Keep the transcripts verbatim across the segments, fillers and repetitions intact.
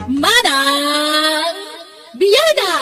Manang Biada!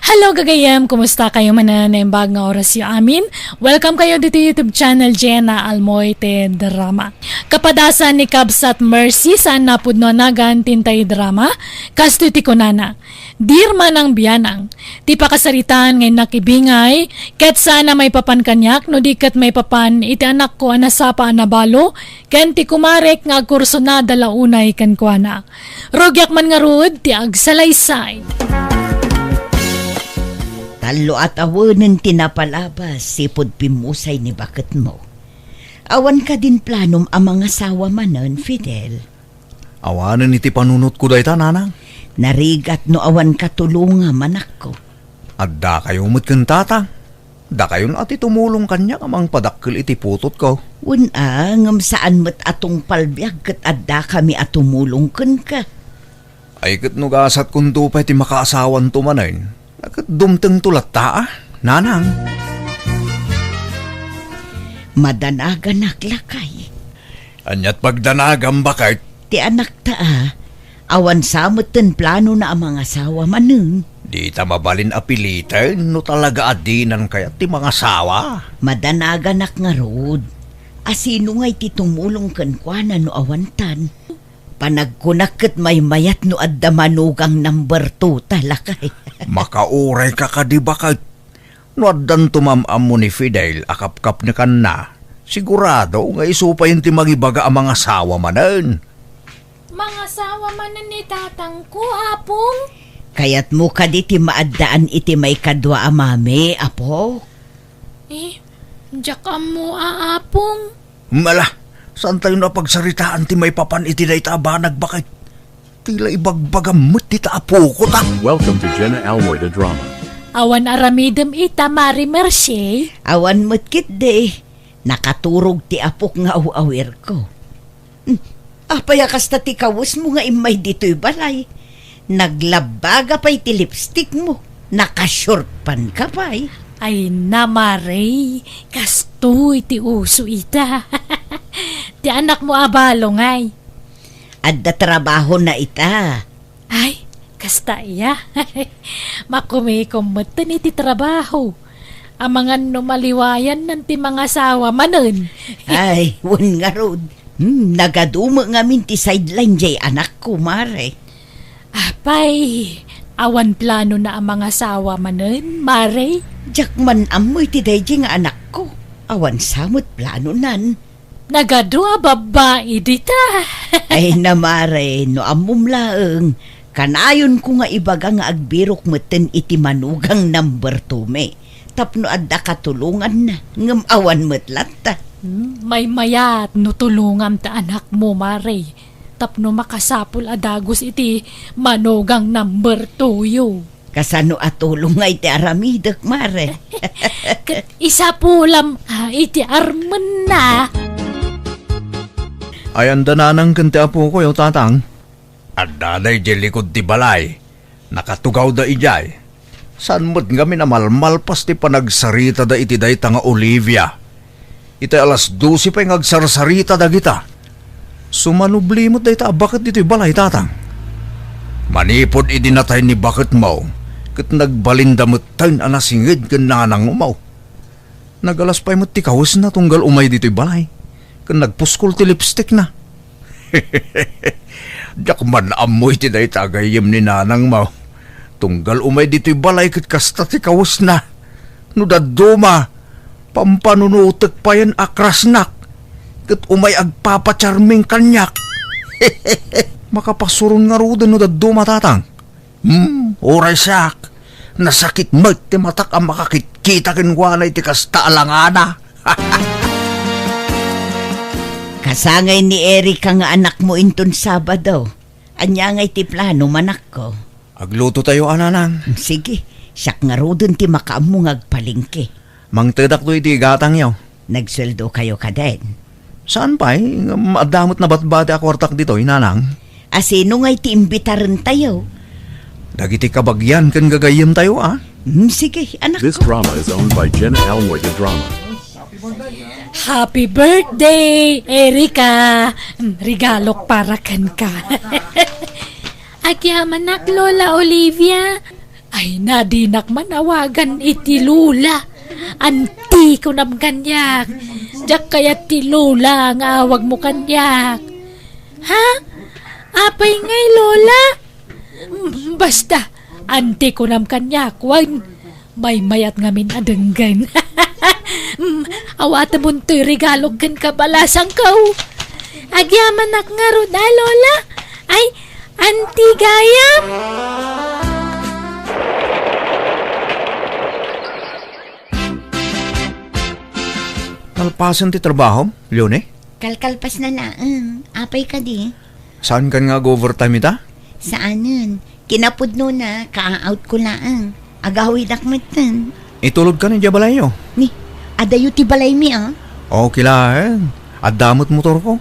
Hello, gagayem! Kumusta kayo manen? Naimbag nga oras yo amin. Welcome kayo dito YouTube channel, Jenna Almoite Drama. Kapadasan ni Kabsat Mercy, saan napudno a nagan tintay drama, kastoy ti kunana, Dear Manang Bianang, ti pakasaritaan nga innak ibingay, ket saan a maipapan kaniak, no di ket maipapan iti anakko a nasapa a nabalo, ken ti kumarek nga agkursunada la unay kenkuana. Rugiak man ngarud ti agsalaysay. Tallo a tawenen ti napalabas, sipud pimmusay ni baketmo. Awan kadin planom a mangasawa manen, Fidel? Awanen iti panunotko dayta, nanang. Narigat no awan katulongam, anakko. Addakayo met ken tatang. Dakayon a ti tumulong kaniak a mangpadakkel iti putotko. Wen a, ngem saan met a tungpal biag ket addakami a tumulong kenka. Ay ket no gasatkonto pay ti makaasawanto manen, ket dumtengto latta a, nanang. Madanaganak, lakay. Ania't pagdanagam, baket? Ti anakta a, awan sa metten planona a mangasawa manen. Dita mabalin a piliten no talaga a dinan kayat ti mangasawa. Madanaganak ngarud. A sino ngay ti tumulong kenkuana no awantan? Panagkunak ket maymayat no adda manugang number two ta, lakay. Makaurayka kadi, baket? No addanto maam-ammo ni Fidel a kapkapnekanna, sigurado nga isu payen ti mangibaga a mangasawa manen. Mangasawa manen ni tatangko, Apong? Kayatmo kadi ti maaddaan iti maikadua a mami, apo? Eh, diak ammo a, Apong. Mala, saantayo a pagsaritaan ti maipapan iti dayta a banag, baket? Ti la ibagbagam met dita a pukot, a. Welcome to Jenna Almoy the Drama. Awan aramidem ita, Mari Mercy? Awan met ketdi. Nakaturog ti apok nga aw-awirko. Hmm, apay a kasta ti kawesmo nga immay ditoy balay? Naglabbaga pay ti lipstickmo. Naka-short pant ka pay. Ay, na, Mare, kastoy ti uso ita. Ti anakmo a balo ngay. Adda trabahona ita. Ay, kasta iya. Makumikom metten iti trabaho. Amangan no maliwayannan ti mangasawa manen. Ay, wen ngarud. Hmm, nagadu met ngamin ti sideline jay anakko, Mare. Apay, awan planona a mangasawa manen, Mare? Diak man ammo iti dayjay nga anakko. Awan sa met planonan. Nagadu a babbai dita. Ay, na, Mare, no ammom laeng, kanayonko nga ibaga nga agbirok metten iti manugang number two mi. Tapno adda katulonganna, ngem awan met latta. Hmm, maymayat no tulongam ta anakmo, Mare. Tapno makasapul a dagus iti manugang number two yo. Kasano a tulong ngay ti aramidek, Mare? Ket isapulam, ah, iti armenna. Ayan da nanang ken ti apokoyo, tatang. Adda da idiay likud ti balay. Nakatugawda idiay. Saan met ngamin a malmalpas ti panagsaritada iti dayta nga Olivia. Itay alas dose pay nga agsarsarita dagita. Sumanubli met dayta a baket ditoy balay, tatang. Manipud idi natay ni baketmo, ket nagbalinda metten a nasinged ken nanangmo. Nagalas pay met ti kawesna tunggal umay ditoy balay, ken nagpuskol ti lipstickna. Diak man ammo iti dayta a gayyem ni nanangmo. Tunggal umay ditoy balay ket kasta ti kawesna. No dadduma, pampanunotek payen a crushnak, ket umay agpapacharming kaniak. Makapasuron ngaruden no dadduma, tatang. Hmm, uray siak. Nasakit met ti matak a makakitkita kenkuana iti kasta a langana. Kasangay ni Erika nga anakmo inton Sabado. Ania ngay ti plano, manakko? Agluto tayo, a, nanang. Sige, siak ngaruden ti makaammo nga agpalengke. Mangtedak to iti gatangyo. Nagsueldo kayo kaden? Saan pay, ngem adda met nabatbati a kuartak ditoy, nanang. A sino ngay ti imbitaren tayo? Dagiti kabagian ken gagayyem tayo, a. Hmm, sige, anak. This drama is owned by Jenna Almoy the Drama. Happy birthday, Erica! Mm, regalok para kenka. Agyamanak, Lola Olivia. Ay, nadinak man awagan iti Lola. Auntie kunam kaniak. Diak kayat ti Lola nga awagmo kaniak. Ha? Apay ngay, Lola? Mm, basta, auntie kunam kaniak, wen. Maymayat ngamin a denggen. Mm, awatemontoy regalok kenka, balasangko. Agyamanak ngarud a, Lola. Ay, Auntie gayam. Kalpasen ti trabahom, Leonie? Kalkalpas na laeng. Apay kadi? Saankan nga ag-overtime ita? Saanen. Kinapudnona, ka-out ko laeng. Agawidak metten. Itulodkan idiay balayyo. Ni, adayo ti balaymi, a? Okay laeng. Adda met motorko.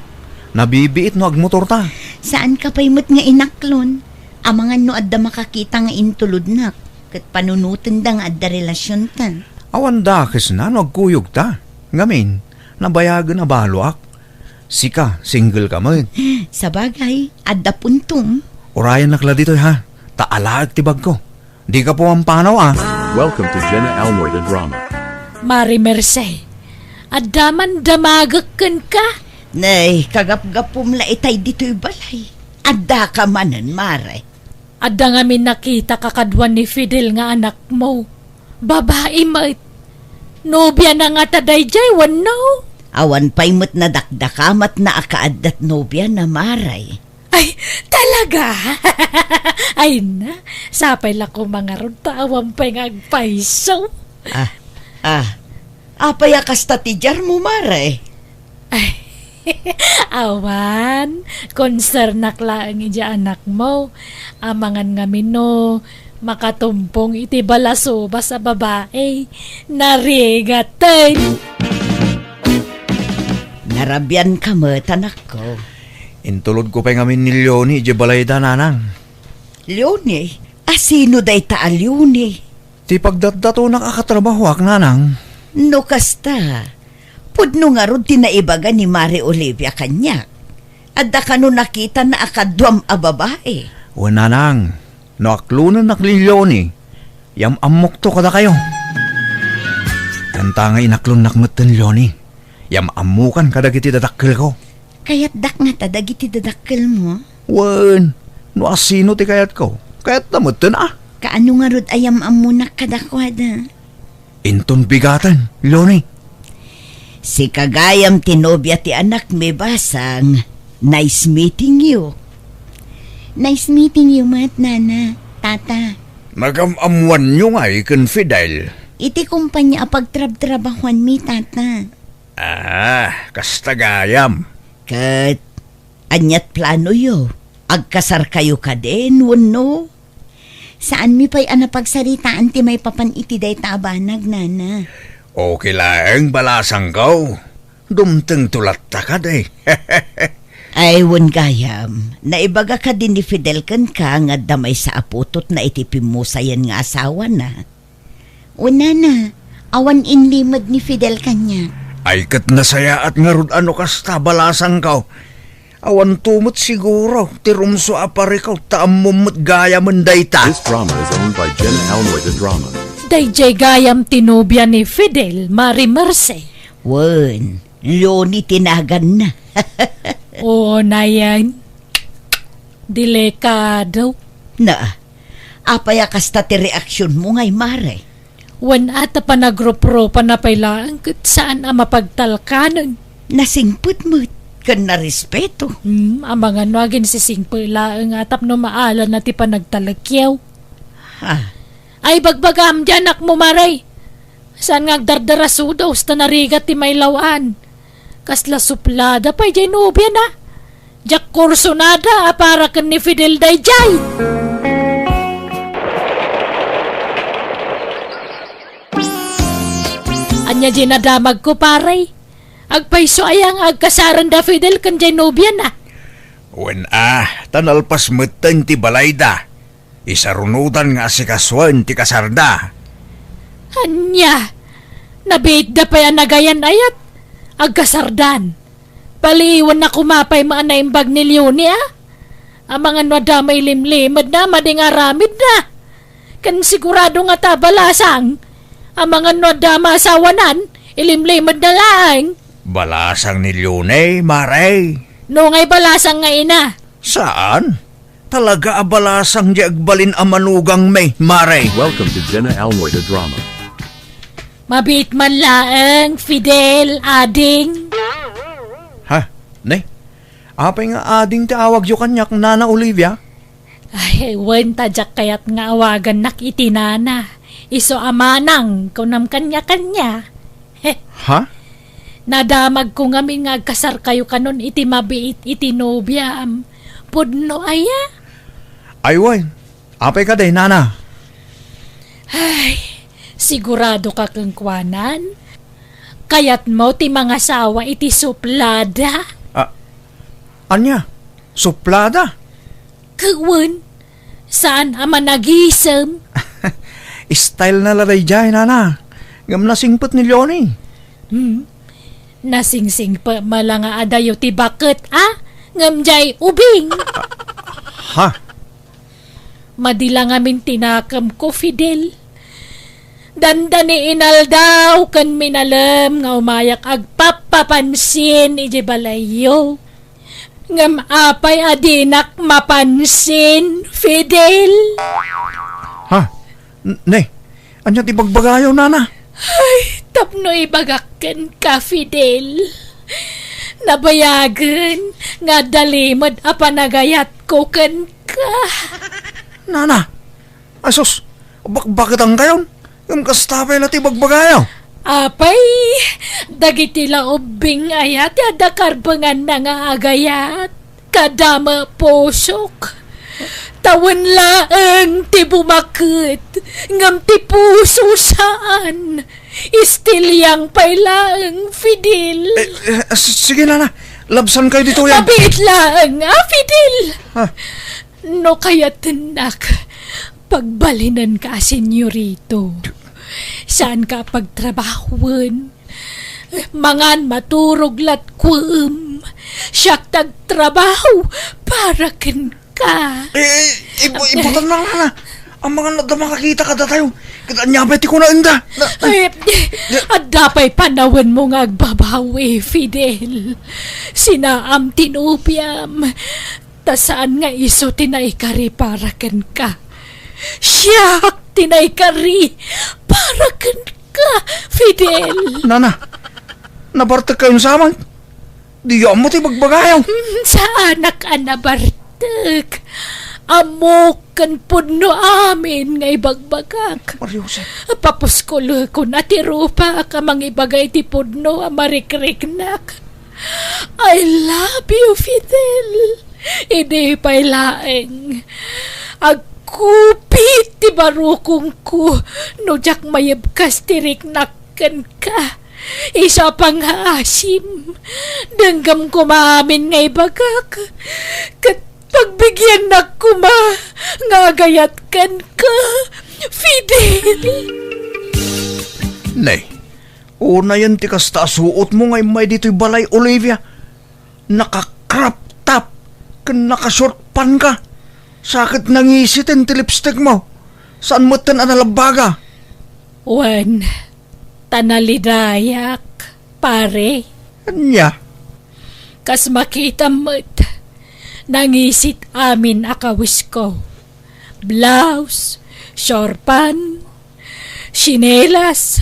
Nabibiit no agmotorta. Saanka pay met nga inaklon? Amangan no adda makakita nga intulodnak, ket panunotenda nga adda relasionta. Awan dakesna no agkuyogta. Ngamin, nabayagen a baloak. Sika, single ka met. Sabagay, adda puntom. Urayannak la ditoy, ha? Ta alaek ti bagko. Dika pumampanaw, a. Welcome to Jenna Almoy the Drama. Mari Merced, adda man damagek kenka? Nay, kagapgapum la itay ditoy balay. Addaka manen, Mare. Adda ngamin nakita kakaduan ni Fidel nga anakmo. Babai met. Nobiana ngata daydiay, wenno? Awan pay met nadakdakamatna a kaaddat nobiana, Mare. Ay, talaga? Ay na, sapay la koma ngarud ta awan pay nga agpayso. Ah, ah. Apay a kasta ti diarmo, Mare? Ay, awan, konsernak laeng idiay anakmo. Amangan ngamin no makatumpong iti balasobas a babai. Narigaten. Narabianka met, anakko. Intulodko pay ngamin ni Leonie idiay balayda, nanang. Leonie? A sino dayta a Leonie? Ti pagdatdatonak a katrabahoak, nanang. No kasta, pudno ngarud ti naibaga ni Mare Olivia kaniak. Adda kano nakitana a kaduam a babai. Wen, nanang, no aklonennak ni Leonie, yam-ammokto kadakayo. Kanta nga inaklonnak metten, Leonie. Yam-ammokan kadagiti dadakkelko. Kayatdak ngata dagiti dadakkelmo? Wen, no asino ti kayatko, kayatta metten a. Kaano ngarud a yam-ammonak kadakuada? Inton bigaten, Leonie. Sika gayam ti nobia ti anakmi, basang. Nice meeting you. Nice meeting you met, Nana, Tata. Nagam-ammoanyo ngay ken Fidel? Iti kompania a pagtrabtrabahoanmi, Tata. Ah, kasta gayam. Ket aniat planoyo? Agkasarkayo kadin wenno? Saanmi pay a napagsaritaan ti maipapan iti dayta a banag, Nana. Okay laeng, balasangko. Dumtengto latta kadi. Ay, wen gayam, naibaga kadi ni Fidel kenka nga adda maysa a putotna iti pimmusayen nga asawana. Wen, Nana, awan inlimed ni Fidel kaniak. Ay, ket nasayaat ngarud a no kasta, balasangko. Awanto met siguro ti rumsua a parikut ta ammom met gayamen dayta. This drama is owned by Jenna Almoy the Drama. Daydiay gayam ti nobia ni Fidel, Mari Merced. Wen, Leonie ti naganna. Oo, nayen. Delikado. Na, apay a kasta ti reaksionmo ngay, Mare? Wen, a ta panagruprupana pay laeng ket saan a mapagtalkanen. Nasingpet met ken narespeto. Hmm, amangan no aginsisingpet laeng a tapno maalana ti panagtalekyo. Ha? Ay, bagbagam, di anakmo, Mare. Saan nga agdardarasudos ta narigat ti mailaw-an? Kasla suplada pay diay nobiana. Diak kursonada a para ken ni Fidel daydiay. Ania diay nadamagko, pare? Agpayso aya nga agkasarenda Fidel ken diay nobiana? Wen a, ta nalpas metten ti balayda. Isarunodan nga asikasuen ti kasarda. Ania? Nabiitda pay a nagayan-ayat? Agkasardan. Paliiwanna koma pay met a naimbag ni Leonie, a. Amangan no adda mailimlimedna madi nga aramidna. Ken sigurado nga ta balasang. Amangan no adda maasawanan, ilimlimedna laeng. Balasang ni Leonie, Mare. No ngay balasang nga ina. Saan? Talaga a balasang di agbalin a manugangmi, Mare. Welcome to Jenna Almoy the Drama. Mabiit man laeng, Fidel, ading. Ha? Ne? Apay nga ading ti awagyo kaniak, Nana Olivia? Ay, wen ta diak kayat nga awagannak iti nana. Isu a manang, kunam kaniakania. He. Ha? Nadamagko ngamin nga agkasarkayo kanon iti mabiit iti nobiam. Pudno aya? Ay, wen. Apay kadi, Nana? Ay, sigurado ka kenkuanan? Kayatmo ti mangasawa iti suplada? Ah, ania? Suplada? Ket wen, saan a managisem. Style na la daydiay, Nana. Ngem nasingpet ni Leonie. Hmm. Nasingsingpet met la nga adayo ti baket, a? Ngem diay ubing. Ha? Madi la ngamin ti nakemko, Fidel. Dandani inaldaw ken minalem nga umayak agpappapansin idiay balayyo. Ngem apay a dinak mapansin, Fidel? Ha? N-, ne, ania ti bagbagayo, Nana? Ay, tapno ibagak kenka, Fidel. Nabayagen nga adda limed a panagayatko kenka. Nana, asus, bakbaketankayon? Ngem kasta pay la ti bagbagayo? Apay, dagiti la ubbing aya ti adda karbenganna nga agayat? Kada mapusok. Ta wen laeng ti bumaket, ngem ti puso saan. Istiliang pay laeng, Fidel. Eh, eh, s-, sige, Nana. Labsankayo ditoy, ah. Mabiit laeng, ah, Fidel. Ah. No kayatennak, pagbalinenka a senyorito. Saanka a pagtrabahoen. Mangan, maturog latkuem. Siak ti agtrabaho para kenka. Eh, eh, ibu-, ibutanna, Nana. Amangan no adda makakita kadatayo. Ket ania pay ti kunaenda? Na, na, Ay, di, adda pay panawenmo nga agbabawi, Fidel. Sinaam ti nobiam. Ta saan nga isu ti naikari para kenka. Siak ti naikari para kenka, Fidel. Nana, nabartekkayon sa amin? Diyo ammo ti bagbagayo. Hmm, saanak a nabartek. Ammok ken pudno amin nga ibagbagak. Maria Jose. Papuskolekon a ti rupak a mangibaga iti pudno a marikriknak. I love you, Fidel. Idi pay laeng. Agkupit ti barukongko no diak mayebkas ti riknak kenka. Isu a pangngaasim. Denggem koma amin nga ibagak. Ket pagbigiannak koma nga agayat kenka, Fidel. Ne, unayen ti kasta a suotmo nga immay ditoy balay, Olivia. Naka-crop top ken naka-short pant ka. Sa ket nangisiten ti lipstick mo. Saan metten a nalabbaga? Wen, ta nalidayak, pare. Ania? Kas makitam met, nangisit amin a kawisko. Blouse, short pant, sinelas,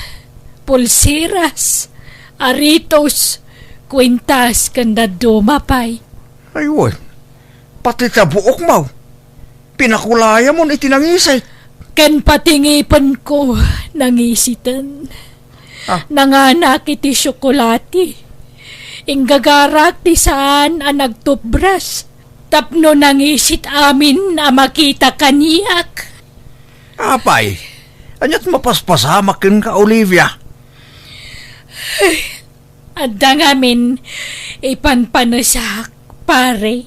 pulseras, aritos, kwintas, ken dadduma pay. Ay, wen, pati ta buokmo, pinakulayamon iti nangisit. Ken pati ngipenko, nangisiten. Ah. Nanganak iti tsiokolate. Inggagarak ti saan a nagtupbras. Tapno nangisit amin a makita kaniak. Apay, aniat mapaspasamak kenka, Olivia? Adda ngamin ipanpanesak, pare.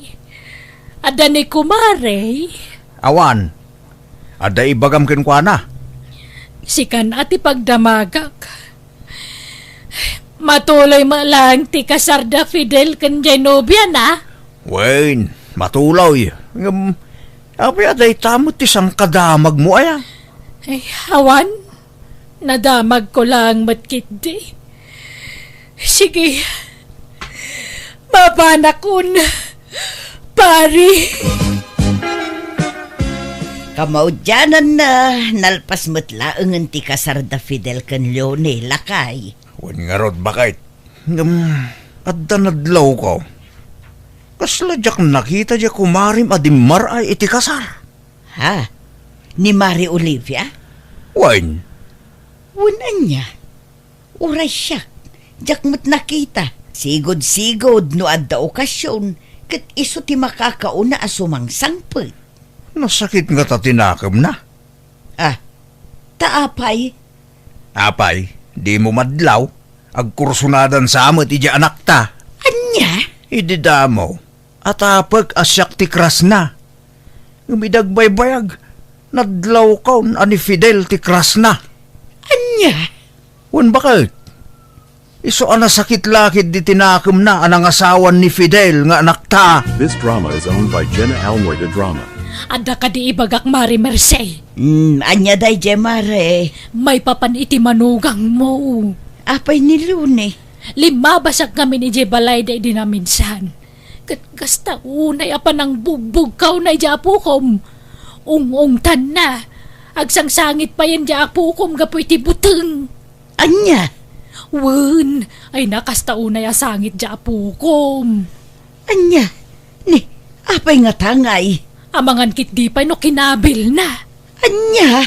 Adda ni kumare. Awan. Adda ibagam kenkuana. Sikan a ti pagdamagak. Matuloy met laeng ti kasar da Fidel ken Genovia na? Wen, matuloy. Ngem, apay a dayta met ti sangkadamagmo aya? Ay, awan. Nadamagko laeng met ketdi. Sige. Mapanakon, pari. Kamaudiananna, nalpas met laengen ti kasar da Fidel ken Leone, lakay. Wen ngarud, baket. Ngem, adda nadlawko. Kasla diak nakita diay kumarim a dimmar-ay iti kasar. Ha? Ni Mari Olivia? Wen. Wen ania? Uray siak, diak met nakita. Sigud-sigud no adda okasion, ket isu ti makakauna a sumangsangpet. Nasakit ngata ti nakemna. Ah, ta apay? Apay, dimo madlaw? Agkursunadan sa met idiay anakta. Ania? Idi damo, atapek a siak ti crush na. Ngem idi agbaybayag, nadlawkon a ni Fidel ti crush na. Ania? Wen, baket. Isu a nasakit la ketdi ti nakemna a nangasawan ni Fidel nga anakta. This drama is owned by Jenna Almoy de Drama. Adda kadi ibagak, Mari Merced? Hmm, ania daydiay, Mare? Maipapan iti manugangmo. Apay ni Leone? Limmabasak ngamin idiay balayda idi naminsan. Ket kasta unay a panangbugbugkawna idiay apokom. Ung-ungtanna. Agsangsangit payen diay apokom gapu iti buteng. Ania? Wen, ay na, kasta unay a sangit diay apokom. Ania? Ni, apay ngata ngay? Amangan ketdi pay no kinabilna. Ania?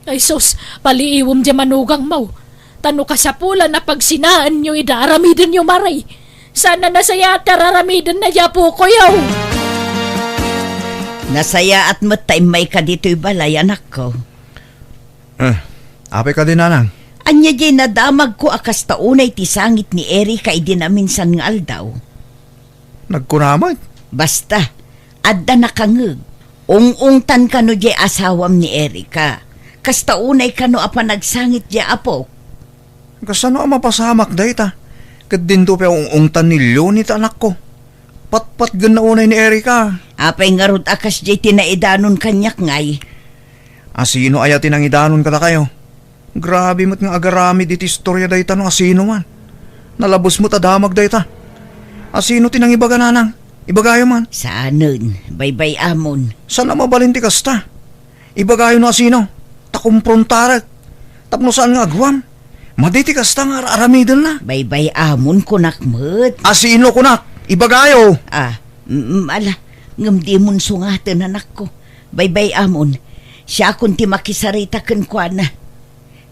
Ay sus, paliiwem diay manugangmo. Ta no kasapulan a pagsinaenyo ida, aramidenyo, Mari. Saan a nasayaat ti ar-aramidenna diay apokoyo. Nasayaat met ta immayka ditoy balay, anakko. Eh, apay kadi, nanang? Ania diay nadamagko a kasta unay ti sangit ni Erika idi naminsan nga aldaw? Nagkuna met. Basta, adda nakangeg. Ung-ungtan kano diay asawam ni Erika. Kasta unay kano a panagsangit diay apok. Kasano a mapasamak dayta? Ket dinto pay ung-ungtan ni Leone ti anakko. Patpatgenna unay ni Erika. Apay ngarud a kasdiay ti naidanon kaniak ngay? Asino aya ti nangidanon kadakayo? Grabe met nga agaramid iti istoria dayta no asino man. Nalabes met a damag dayta. Asino ti nangibaga, nanang? Ibagayo man. Saanen, baybay-amon. Saan a mabalin ti kasta? Ibagayo no asino. Ta kumprontarek. Tapno saan nga agruam. Madi ti kasta nga ar-aramidenna. Baybay-amon, kunak met. Asino kunak? Ibagayo. Ah, mm, ala. Ngem dimon sungaten, anakko. Baybay-amon. Siakon ti makisarita kenkuana.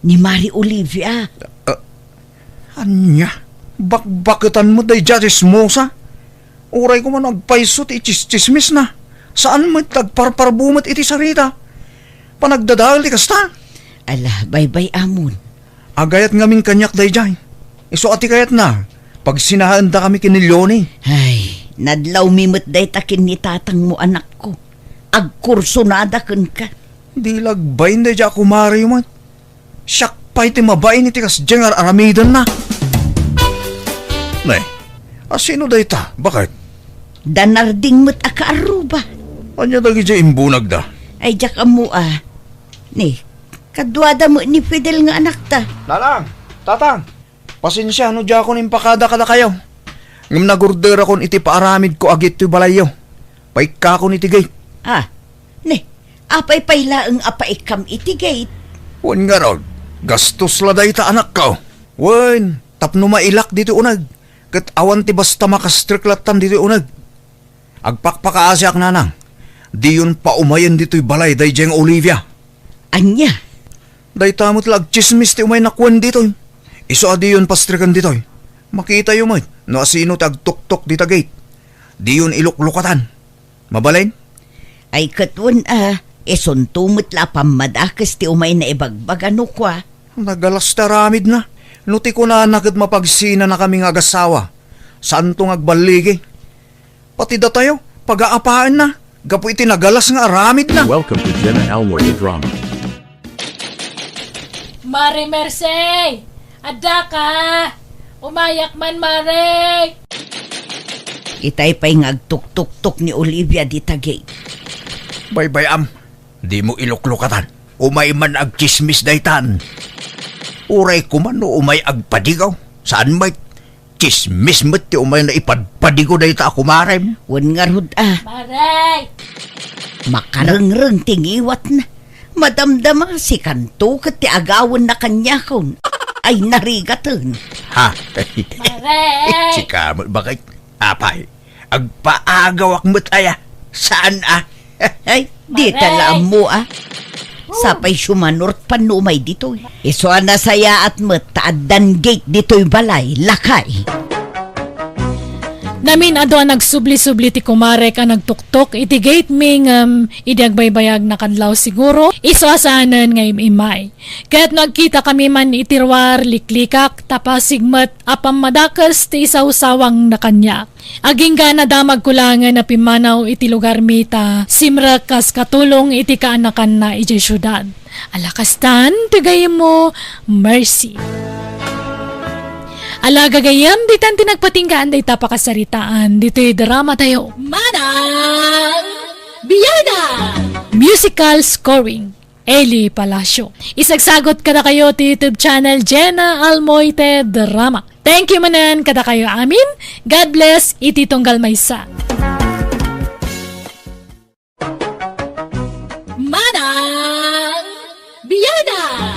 Ni Mari Olivia. Ah, ania? Bakbaketan met daydiay a tsismosa? Uray koma no agpayso ti itsis-, tsismisna. Saan met ti agparparbo met iti sarita. Panagdadael ti kasta. Ala, baybay-amon. Agayat ngamin kaniak daydiay. Isu a ti kayatna, pagsinaendakami ken ni Leone. Ay, nadlawmi met dayta ken ni tatangmo, anakko. Agkursonada kenka. Di la agbain daydiay a kumariyo met. Siak pay ti mabain iti kasdiay nga ar-aramidenna. Ne, asino dayta? Baket? Da Narding met a kaarruba. Ania dagidiay imbunagda? Ay, diak ammo a. Ne, kaduada met ni Fidel nga anakta. Nanang, tatang, pasensia no diakon impakada kadakayo. Ngem nagorderakon iti paaramidko a gate toy balayyo. Paikkakon iti gate. Ah, ne, apay pay laeng a paikkam iti gate? Wen ngarud, gastos la dayta, anakko. Wen, tapno mailak ditoy uneg, ket awan ti basta makastrek lattan ditoy uneg. Agpakpakaasiak, nanang. Diyon paumayen ditoy balay daydiay nga Olivia. Ania? Dayta met la agtsismis ti umaynak wen ditoy. Isu a diyon pastreken ditoy. Makitayo met no asino ti agtuktok dita gate. Diyon iluklukatan. Mabalin? Ay, ket wen a, isunto met la a pammadakes ti umayna ibagbaga no kua. Nagalas ti aramidna. No ti kunana ket mapagsinanakami nga agasawa, saanto nga agballigi. Pati datayo, pagaapaenna, gapu iti nagalas nga aramidna. Welcome to Jenna Almoy the Drama. Mari Merced! Addaka! Umayak man, Mare! Itay pay nga agtuktuktok ni Olivia dita gate. Baybay-am, dimo iluklukatan. Umay man agtsismis daytan. Uray koma no umay agpadigaw. Saan met? Tsismis met ti umay nga ipadpadigo dayta a kumarem. Wen ngarud a. Mare! Makarengreng ti ngiwatna. Madamdama, sikanto ket ti agawenna kaniakon. Ay, narigaten. Ha? Mare! Sika met, bakit? Apay, agpaagawak met aya. Saan a? Ay, dita la ammo a. Sapay siumano rutpan no umay ditoy. Isu a nasayaat met ta addan gate ditoy balay, lakay. Namin adu a nagsubli-subli ti kumarek a nagtuktok iti gate mi ngem idi agbaybayag, nakadlaw siguro, isu a saanen nga im-immay. Ket no agkitakami man iti ruar, liklikak, ta pasig met a pammadakes ti isawsawangna kaniak. Agingga a nadamag ko laengen a pimmanaw iti lugarmi ta simrek kas katulong iti kaanakanna idiay siudad. Ala kastan ti gayyemmo, Mercy. Ala gagayyem, ditan ti nagpatinggaan dayta pakasaritaan ditoy dramatayo. Manang Biyaga! Musical scoring. Eli Palacio. Isagsagot kadakayo ti YouTube channel Jenna Almoite Drama. Thank you manen kadakayo amin. God bless iti tunggal maysa. Manang Biyaga!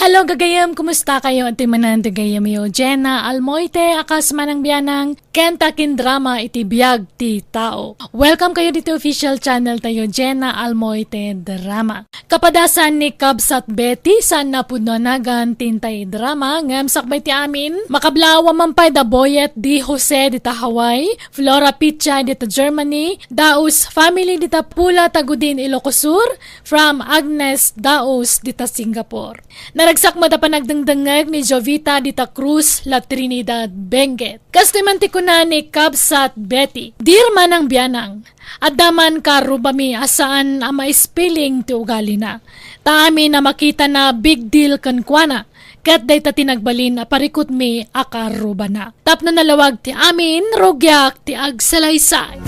Hello, gagayem. Kumusta kayo? Iti manen ti gayemyo, Jenna Almoite, akas manang bianang. Kenta kin drama iti biag ti tao. Welcome kayo ditoy official channel tayo, Jenna Almoite Drama. Kapadasan ni Kabsat Betty, saan a pudno a nagan ti intay drama, ngem sakbay ti amin, makablaw a man pay da Boyet D. Jose dita Hawaii, Flora Picha dita Germany, Daus family dita Pula, Tagudin, Ilocos Sur, from Agnes Daus dita Singapore. Naragsak met a panagdengdengngeg ni Jovita dita Cruz, La Trinidad, Benguet. Kastoy man ti kuna ni Kabsat Betty, "Dear manang bianang, adda man kaarrubami a saan a maispilling ti ugalina. Ta amin a makitana, big deal kenkuana, ket dayta ti nagbalin a parikutmi a kaarrubana. Tapno nalawag ti amin, rugiak ti agsalaysay."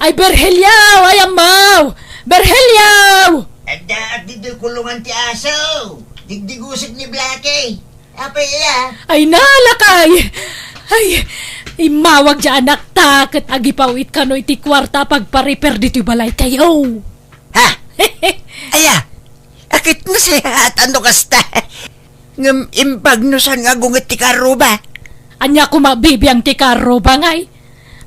Ay, Berhelio! Ay, ammaw! Berhelio! Adda, adda ditoy kulungan ti aso. Digdigusek ni Blackie. Apay, iya? Ay, nalakay! Ay, immawag diay anakta ket agipaw-it kano iti kuarta a pagparepair ditoy balaytayo. Ha? Aya? Akin nasayaat no kasta. Ngem imbag no saan nga agunget ti kaarruba. Ania koma bibiang ti kaarruba, ngay?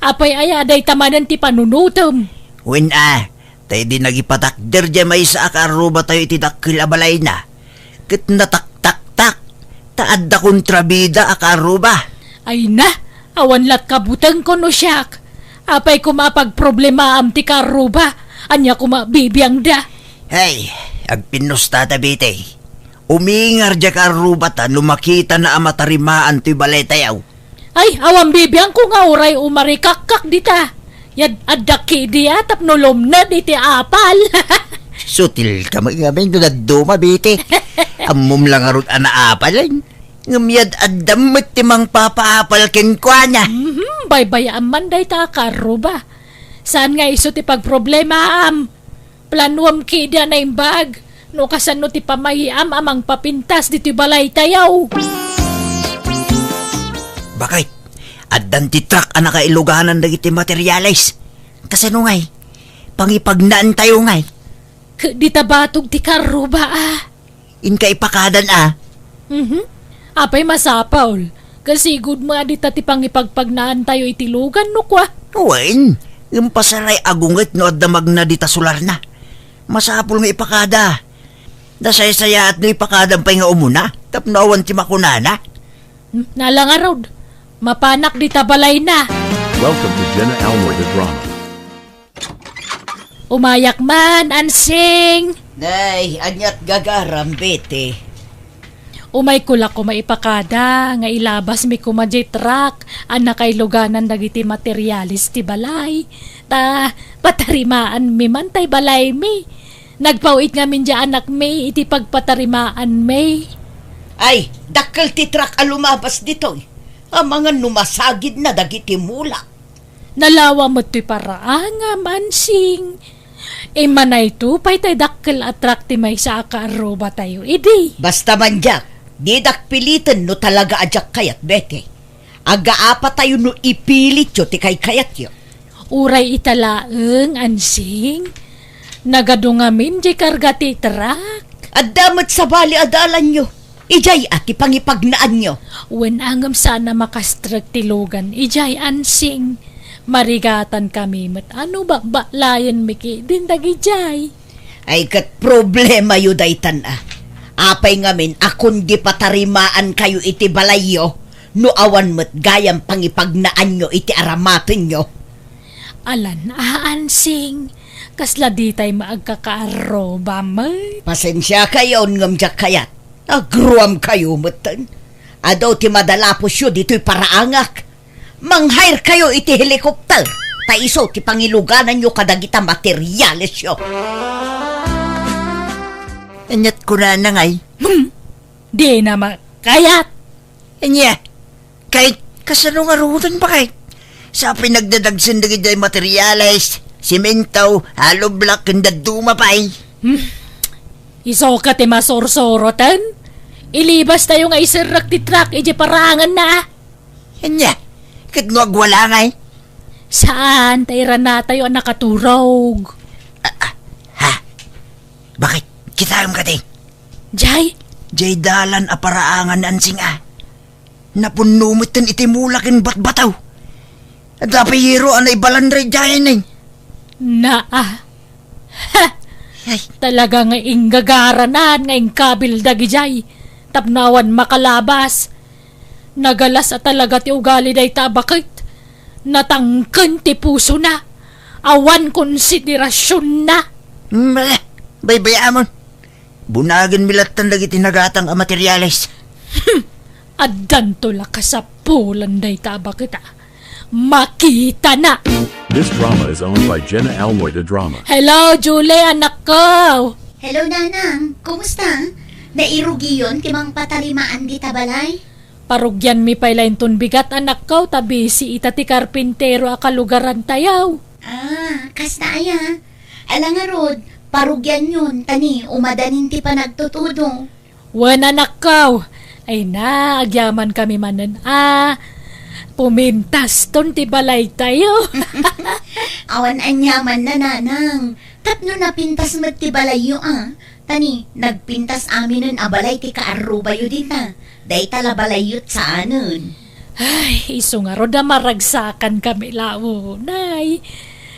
Apay aya, dayta manen ti panunotem. Wen a, ta idi nagipatakder diay maysa a kaarrubatayo iti dakkel a balayna, ket nataktaktak, ta adda kontrabida a kaarruba. Ay na, awan latka butengko no siak. Apay koma a pagproblemaam ti kaarruba, ania koma bibiangda? Hey, agpinnustata, Betty. Umingar diay kaarrubata no makitana a matarimaan toy balaytayo. Ay, awan bibiangko nga uray umarikakkak dita. Yad-adda kidi a tapno lumned iti apal. Sutilka met ngamin no dadduma, Betty. Ammom la ngarud a naapalen. Ngem yad-addam met ti mangpapaapal kenkuana. Mhm, baybayaan man dayta a kaarruba. Saan nga isu ti pagproblemaam? Planuam kidi a naimbag no kasano ti pamayiam a mangpapintas ditoy balaytayo. Bakit? Addan ti truck a nakailuganan dagiti materials. Kasano ngay? Pangipagnaantayo ngay? Ket dita batog ti kaarruba a. Inka ipakadan a. Mhm. Apay masapul? Kasigud met a dita ti pangipagpagnaantayo iti lugan, no kua? Wen, ngem pasaray agunget no adda magna dita solarna. Masapul nga ipakada. Nasaysayaat no ipakadam pay nga umuna, tapno awan ti makunana. Hmm, nala ngarud. Mapanak dita balayna. Welcome to Jenna Almoy the Drama. Umayak man, Ansing! Nay, aniat gagaram, Betty? Umayko la koma ipakada nga ilabasmi koma diay truck a nakailuganan dagiti materials ti balay. Ta patarimaanmi man tay balaymi. Nagpaw-it ngamin diay anakmi iti pagpatarimaanmi. Ay, dakkel ti truck a lumabas ditoy. Amangan no masagidna dagiti mulak. Nalawa met toy paraangam, Ansing. Imanayto pay tay dakkel a truck ti maysa a kaarrubatayo idi. Basta man diak, didak piliten no talaga a diak kayat, Betty. Agaapatayo no ipilityo ti kaykayatyo. Uray ita laeng, Ansing. Nagadu ngamin diay karga ti truck. Adda met sabali a dalanyo. Idiay a ti pangipagnaanyo. Wen a ngem saan a makastrek ti lugan idiay, Ansing. Marigatankami met a no bakbaklayenmi ketdin dagidiay. Ay, ket problemayo daytan a. Apay ngamin a kundi patarimaankayo iti balayyo no awan met gayam pangipagnaanyo iti aramatenyo? Alan a, Ansing, kasla ditay maagkakaarruba met. Pasensiakayon ngem diak kayat. Agruamkayo metten. Adu ti madalapusyo ditoy paraangak. Manghayrkayo iti helicopter, ta isu ti pangilugananyo kadagita materialesyo. Aniat kunana ngay? Hmm. Dina makayat. Ania? Kay, kasano ngaruden, bakit? Sa pinagdadagsen dagiti materiales, simento, hollow block, ken dadduma pay. Hmm. Isu ka ti masursuroten? Ilibastayo nga iserrek ti truck iti paraanganna. Ania? Ket no agwalangay? Saan, ta iranatayo a nakaturog. Ah, ah, ha? Bakit? Kitaem kadi? Jay? Jay dalan a paraangan ni Ansing a. Napunno metten iti mula ken batbato. Adda pay yero a naibalanray jay, Neng. Naa. Ha! Ay. Talaga nga inggagaranan nga inkabil dagijay tapno awan makalabas. Nagalas a talaga ti ugali dayta a baket. Natangken ti pusona. Awan konsiderasionna. Mm, ala, baybayamon. Bunagenmi lattan dagiti nagatang a materiales. Hmm. Addanto la kasapulan dayta a baket a. Makitana! This drama is owned by Jenna Almoy de Drama. Hello, Julie, anakko! Hello, Nanang. Kumusta? Nairugiyon ti mangpatarimaan dita balay? Parugianmi pay la inton bigat, anakko, ta busy ita ti karpintero a kalugarantayo. Ah, kasta aya? Ala ngarud, parugianyon, ta ni umadanin ti panagtutudo. Wen, anakko. Ay na, agyamankami manen a pumintaston ti balaytayo. Awan aniamanna, Nanang. Tapno napintas met ti balayyo a. Ta ni, nagpintas aminen a balay ti kaarrubayo dita. Dayta la balayyo saanen. Ay, isu ngarud a maragsakankami la unay.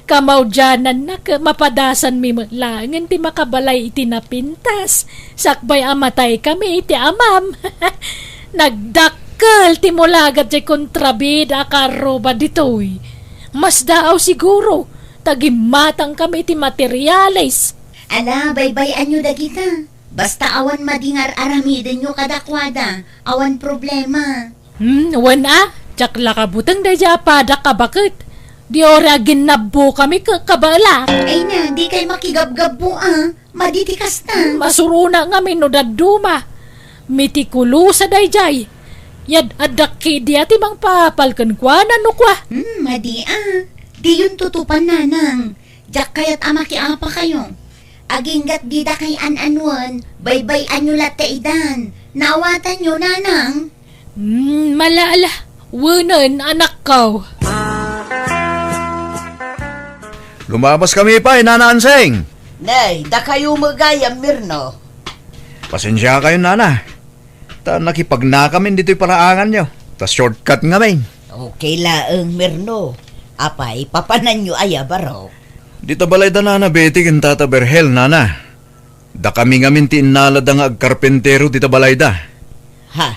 Kamaudiananna ket mapadasanmi met laengen ti makabalay iti napintas, sakbay a mataykami iti amam. Nagdakkel ti mulagat jay kontrabida a kaarruba ditoy. Masdaaw siguro, ta gimmatangkami iti materiales. Ala, baybay-anyo dagita. Basta awan madi nga ar-aramidenyo kadakuada, awan problema. Hmm, wen a, diak la kabuteng daydiay a padak a baket. Di uray aginnabbokami ket kabaelak. Ay na, dikay makigabgabbo a, madi ti kasta. Hmm, masurona ngamin no dadduma. Mitikulosa daydiay. Yad-addak ketdi a ti mangpapal kenkuana no kua. Hmm, madi a. Diyon tutupan, Nanang. Diak kayat a makiapakayo. Aginggat dida kay an-anuen, baybay-anyo latta idan. Naawatanyo, Nanang? Hmm, mala, ala. Wenen, anakko. Lumabaskami pay, Nana Ansing. Nay, dakayo met gayam, Mirno. Pasensiakayon, Nana. Ta nakipagnakamin ditoy paraanganyo. Ta shortcut ngamin. Okay laeng, Mirno. Apay, papananyo aya, barok? Dita balayda, Nana Betty ken Tata Berhel, Nana. Dakami ngamin ti innalada nga agkarpintero dita balayda. Ha?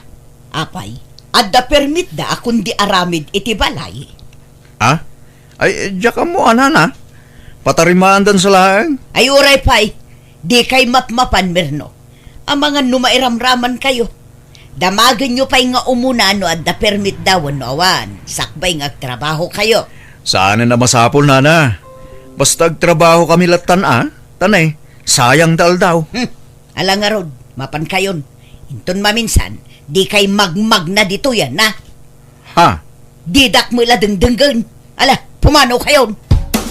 Apay, adda permitda a kundi aramid iti balay? Ha? Ay, diak ammo a, Nana. Patarimaandan sa laeng? Ay, uray pay. Dikay mapmapan, Mirno. Amangan no mairamramankayo. Damagenyo pay nga umuna no adda permitda wenno awan, sakbay nga agtrabahokayo. Saanen a masapul, Nana. Basta agtrabahokami lattan a, ta ne, sayang ti aldaw. Hmm. Ala ngarud, mapankayon. Inton maminsan, dikay magmagna ditoy, a, na? Ha? Didak met la dengdenggen. Ala, pumano kayon.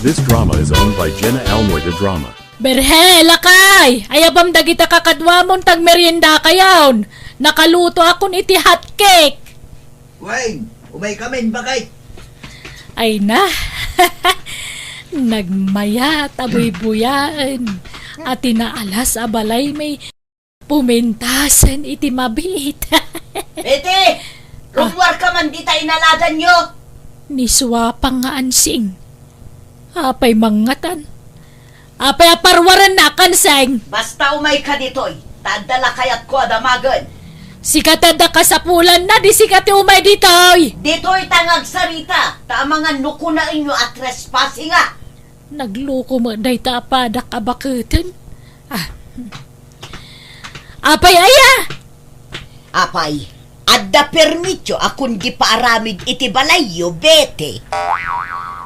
This drama is owned by Jenna Almoy de Drama. Berhe, lakay! Ayabam dagita kakaduamon ta agmerienda kayon. Nakaluto akon iti hot cake. Wen, umay kamin, bakit? Ay na. Nagmayat a buybuyaen a tinaalas a balaymi. Pumintasen iti mabiit. Bete! Ah. Rummuarka man dita inaladanyo! Ni suapang nga ansing. Apay mangngatan? Apay a parwarennak, ansing? Basta umayka ditoy, ta adda la kayatko a damagen. Sika ti adda kasapulanna, di sika ti umay ditoy. Ditoy ta nga agsarita, ta amangan no kunaenyo a trespassing, a. Nagluko met dayta a padak a baketen. Ah. Apay aya? Apay, adda permityo a kundi paaramid iti balayyo, Bete?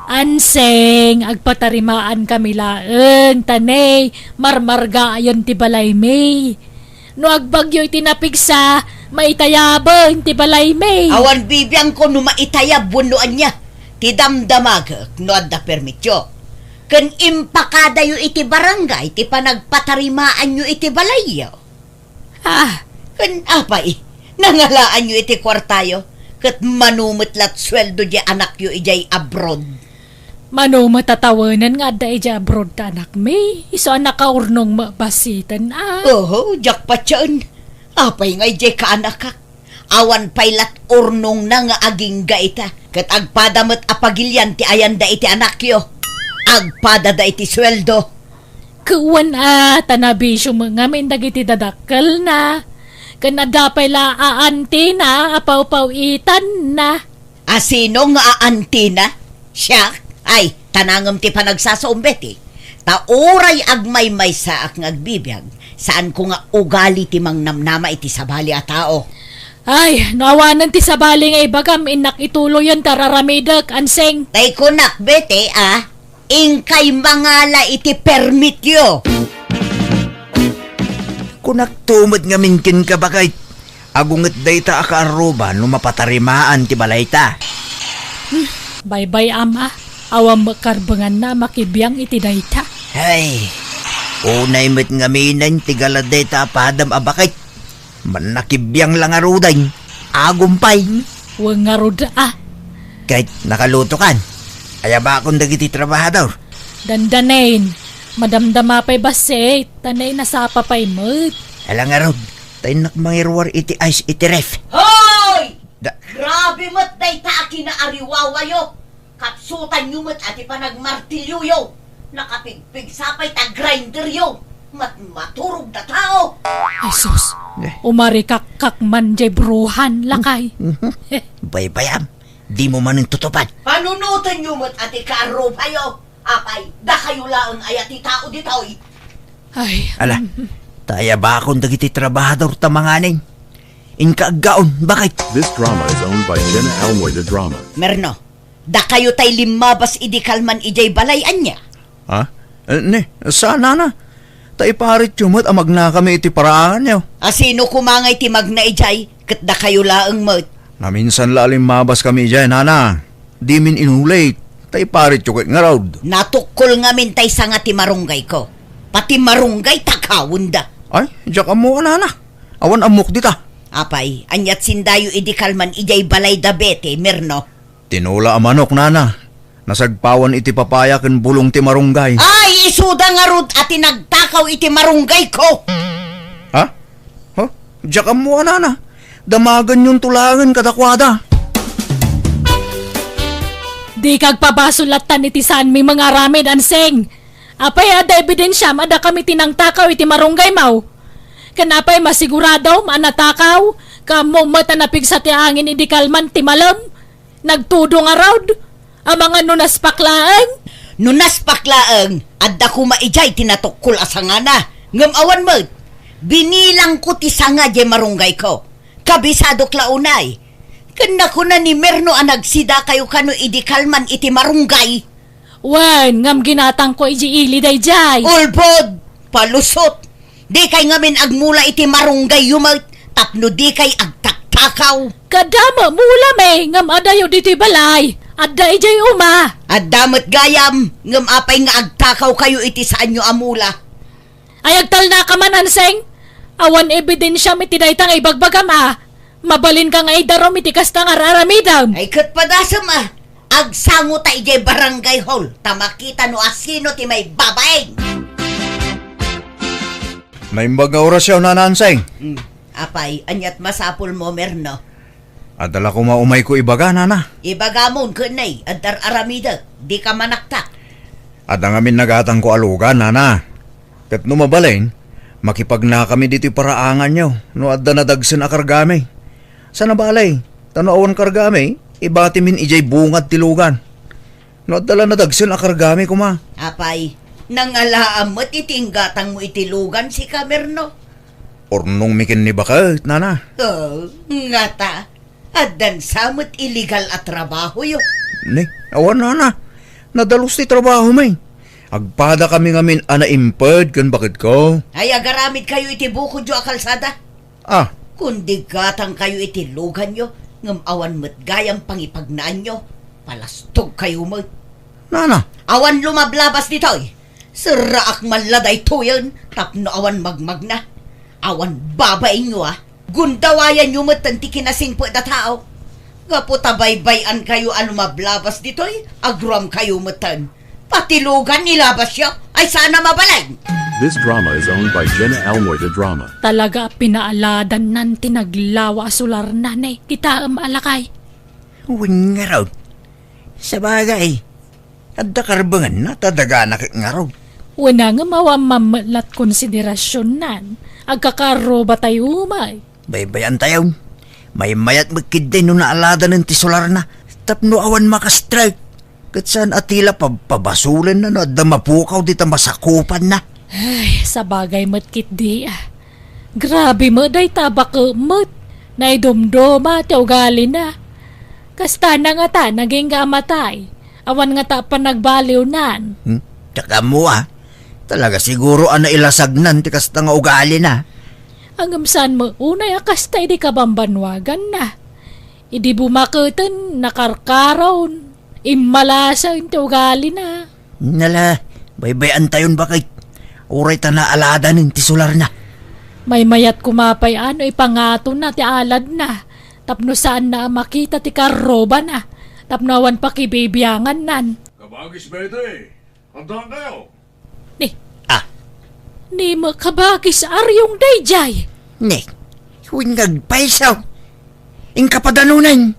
Ansing, agpatarimaan kami laeng, ta ne, marmargaayon ti balaymi. No agbagyo iti napigsa, maitayaben ti balaymi. Awan bibiangko no maitayab wenno ania. Ti damdamagek no adda permityo. Ken impakadayo iti barangay ti panagpatarimaanyo iti balayyo. Ah. Ken apay, nangalaanyo iti kuartayo, ket mano met lat sueldo diay anakyo idiay abroad. Mano met a tawenan nga adda idiay abroad ta anakmi, isu a nakaurnong met basiten, a. Oho, diak patien. Apay nga idiay kaanakak? Awan pay lat urnongna nga agingga ita, ket agpada met a pagilian ti ayanda iti anakyo. Agpadada iti sueldo. Kuan a, ta nabisio met ngamin dagiti dadakkelna, ken adda pay la aantina a pawpaw-itanna. A sino nga aantina? Siak? Ay, tanangem ti panagsasaom, Betty. Ta uray agmaymaysaak nga agbibiag, saanko nga ugali ti mangnamnama iti sabali a tao. Ay, no awanen ti sabali nga ibagam, innak ituloyen ta raramidek, ansing. Tay kunak, Betty, a, inkay mangala iti permityo. Kunakto met ngamin kenka, baket. Agunget dayta a kaarruba no mapatarimaan ti balayta. Hmm, baybay-am a, awan met karbenganna a makibiang iti dayta. Ay, unay met ngaminen ti gala dayta a padam a baket. Mannakibiang la ngaruden, agum pay. Wen ngarud a. Ket nakalutokan. Ayabakon dagiti trabahador. Dandanen, madamdama pay bassit, ta nainasapa pay met. Ala ngarud, ta innak mangiruar iti ice iti ref. Hoy! Da- Grabe met dayta a kinaariwawayo. Kapsutanyo met a ti panagmartilyoyo. Nakapigpigsa pay ta grinderyo. Mat-, maturog da tao. Ay sus, eh, umarikakkak man jay bruhan, lakay. Mhm. Baybay-am, dimo manen tutupan. Panunotenyo met a ti kaarrubayo. Apay, dakayo laeng aya ti tao ditoy? Ay. Ala, ta ayabakon dagiti trabahador ta manganen. Inka aggaon, baket. This drama is owned by Jenna Almoy de Drama. Merno, dakayo tay limmabas idi kalman idiay balay, ania? Ha? Eh, ne, saan, nana. Ta iparityo met a magnakami iti paraanganyo. A sino koma ngay ti magna idiay, ket dakayo laeng met? Naminsan la a limmabaskami idiay, nana. Dimin inulit, ta iparityo ket ngarud. Natukkol ngamin tay sanga ti marunggayko. Pati marunggay takawenda. Ay, diak ammo a, nana. Awan ammok dita. Apay, aniat sindayo idi kalman idiay balay da Bete, Merno? Tinola a manok, nana. Nasagpawan iti papaya ken bulong ti marunggay. Ay, isuda ngarud a ti nagtakaw iti marunggayko. Ha? Huh? Diak ammo a, nana. Damagenyonto laengen kadakuada. Dika agpabasol lattan iti saanmi nga aramid, Ansing. Apay, adda ebidensiam a dakami ti nangtakaw iti marunggaymo? Ken apay, masiguradom a natakaw? Ket ammom met a napigsa ti angin idi kalman ti malem? Nagtudo ngarud? Amangan no naspak laeng? No naspak laeng, adda koma idiay ti natukkol a sangana. Ngem awan met, binilangko ti sanga diay marunggayko. Kabisadok la unay. Ken nakuna ni Merno a nagsidakayo kano idi kalman iti marunggay. Wen, ngem ginatangko idiay ili daydiay. Ulbod! Palusot! Dikay ngamin agmula iti marunggayyo met. tapno dikay agtaktakaw. Kaddama, mula me, ngem adayo ditoy balay. Adda idiay uma. Adda met gayam, ngem apay nga agtakawkayo iti saanyo a mula? Ay, agtalnaka man, Anseng. Awan ebidensiam iti dayta nga ibagbagam a. Mabalinka nga idarum iti kasta nga ar-aramidem. Ay, ket padasem a. Agsango ta idiay barangay hall, ta makita no asino ti maibabain. Naimbag nga orasyo, Nana Anseng. Hmm. Apay, aniat masapulmo, Merno? Adda la koma umayko ibaga, Nana. Ibagamon ken nay, adda ar-aramidek, dika manaktak. Adda ngamin nagatangko a lugan, Nana. Ket no mabalin, makipagnakami ditoy paraanganyo no adda nadagsen a kargami. Saan a bale, ta no awan kargami, ibatimin idiay bungad ti lugan. No adda la nadagsen a kargami koma. Apay, nangalaam met iti inggatangmo iti lugan, sika, Merno? Urnongmi ken ni baket, Nana. Oh, ngata, addan sa met illegal a trabahoyo. Ne, awan, Nana. Nadalus ti trabahomi. Agpadakami ngamin a naimped ken baketko. Ay, agaramidkayo iti bukodyo a kalsada. Ah. Kundi gatangkayo iti luganyo, ngem awan met gayam pangipagnaanyo, palastogkayo met. Nana. Awan lumablabas ditoy. Serraak man la daytoyen tapno awan magmagna. Awan babainyo a. Gundawayanyo metten ti kinasingpet a tao. Gapu ta baybay-ankayo a lumablabas ditoy, agruamkayo metten. Pati lugan ilabasyo, ay saan a mabalin. This drama is owned by Jenna Almoy de Drama. Talaga a pinaaladannan ti naglawa a solarna, ne, kitaem a lakay. Wen ngarud. Sabagay, adda karbengenna ta dagana ket ngarud. Wen a ngem awan mammet la ti konsiderasionnan, agkakarruba tayo umay. Baybay-antayon. Maymayat met ketdi no naaladanen ti solarna tapno awan makastrike. Ket saan a ti la pabpabasolenna no adda mapukaw dita masakupanna. Ay, sabagay met ketdi a. Grabe met dayta a baket met. Naidumduma ti ugalina. Kasta na ngata, nagingga a matay. Awan ngata panagbaliwnan. Hmm? Diak ammo a. Talaga siguro a nailasagnan ti kasta nga ugalina. Ngem saan met unay a kasta idi kabambanwaganna. Idi bumaketen, nakarkaron, immalasen ti ugalina. Nala, baybay-antayon, baket. Uray ta naaladanen ti solarna. Maymayat koma pay a no ipangatonna ti aladna, tapno saanna a makita ti karrubana, tapno awan pakibibiangannan. Kabagis Betty, addaankayo? Ni. Ah. Ni makabagis Aryong daydiay. Ni. Wen nga agpayso. Inka padanunen.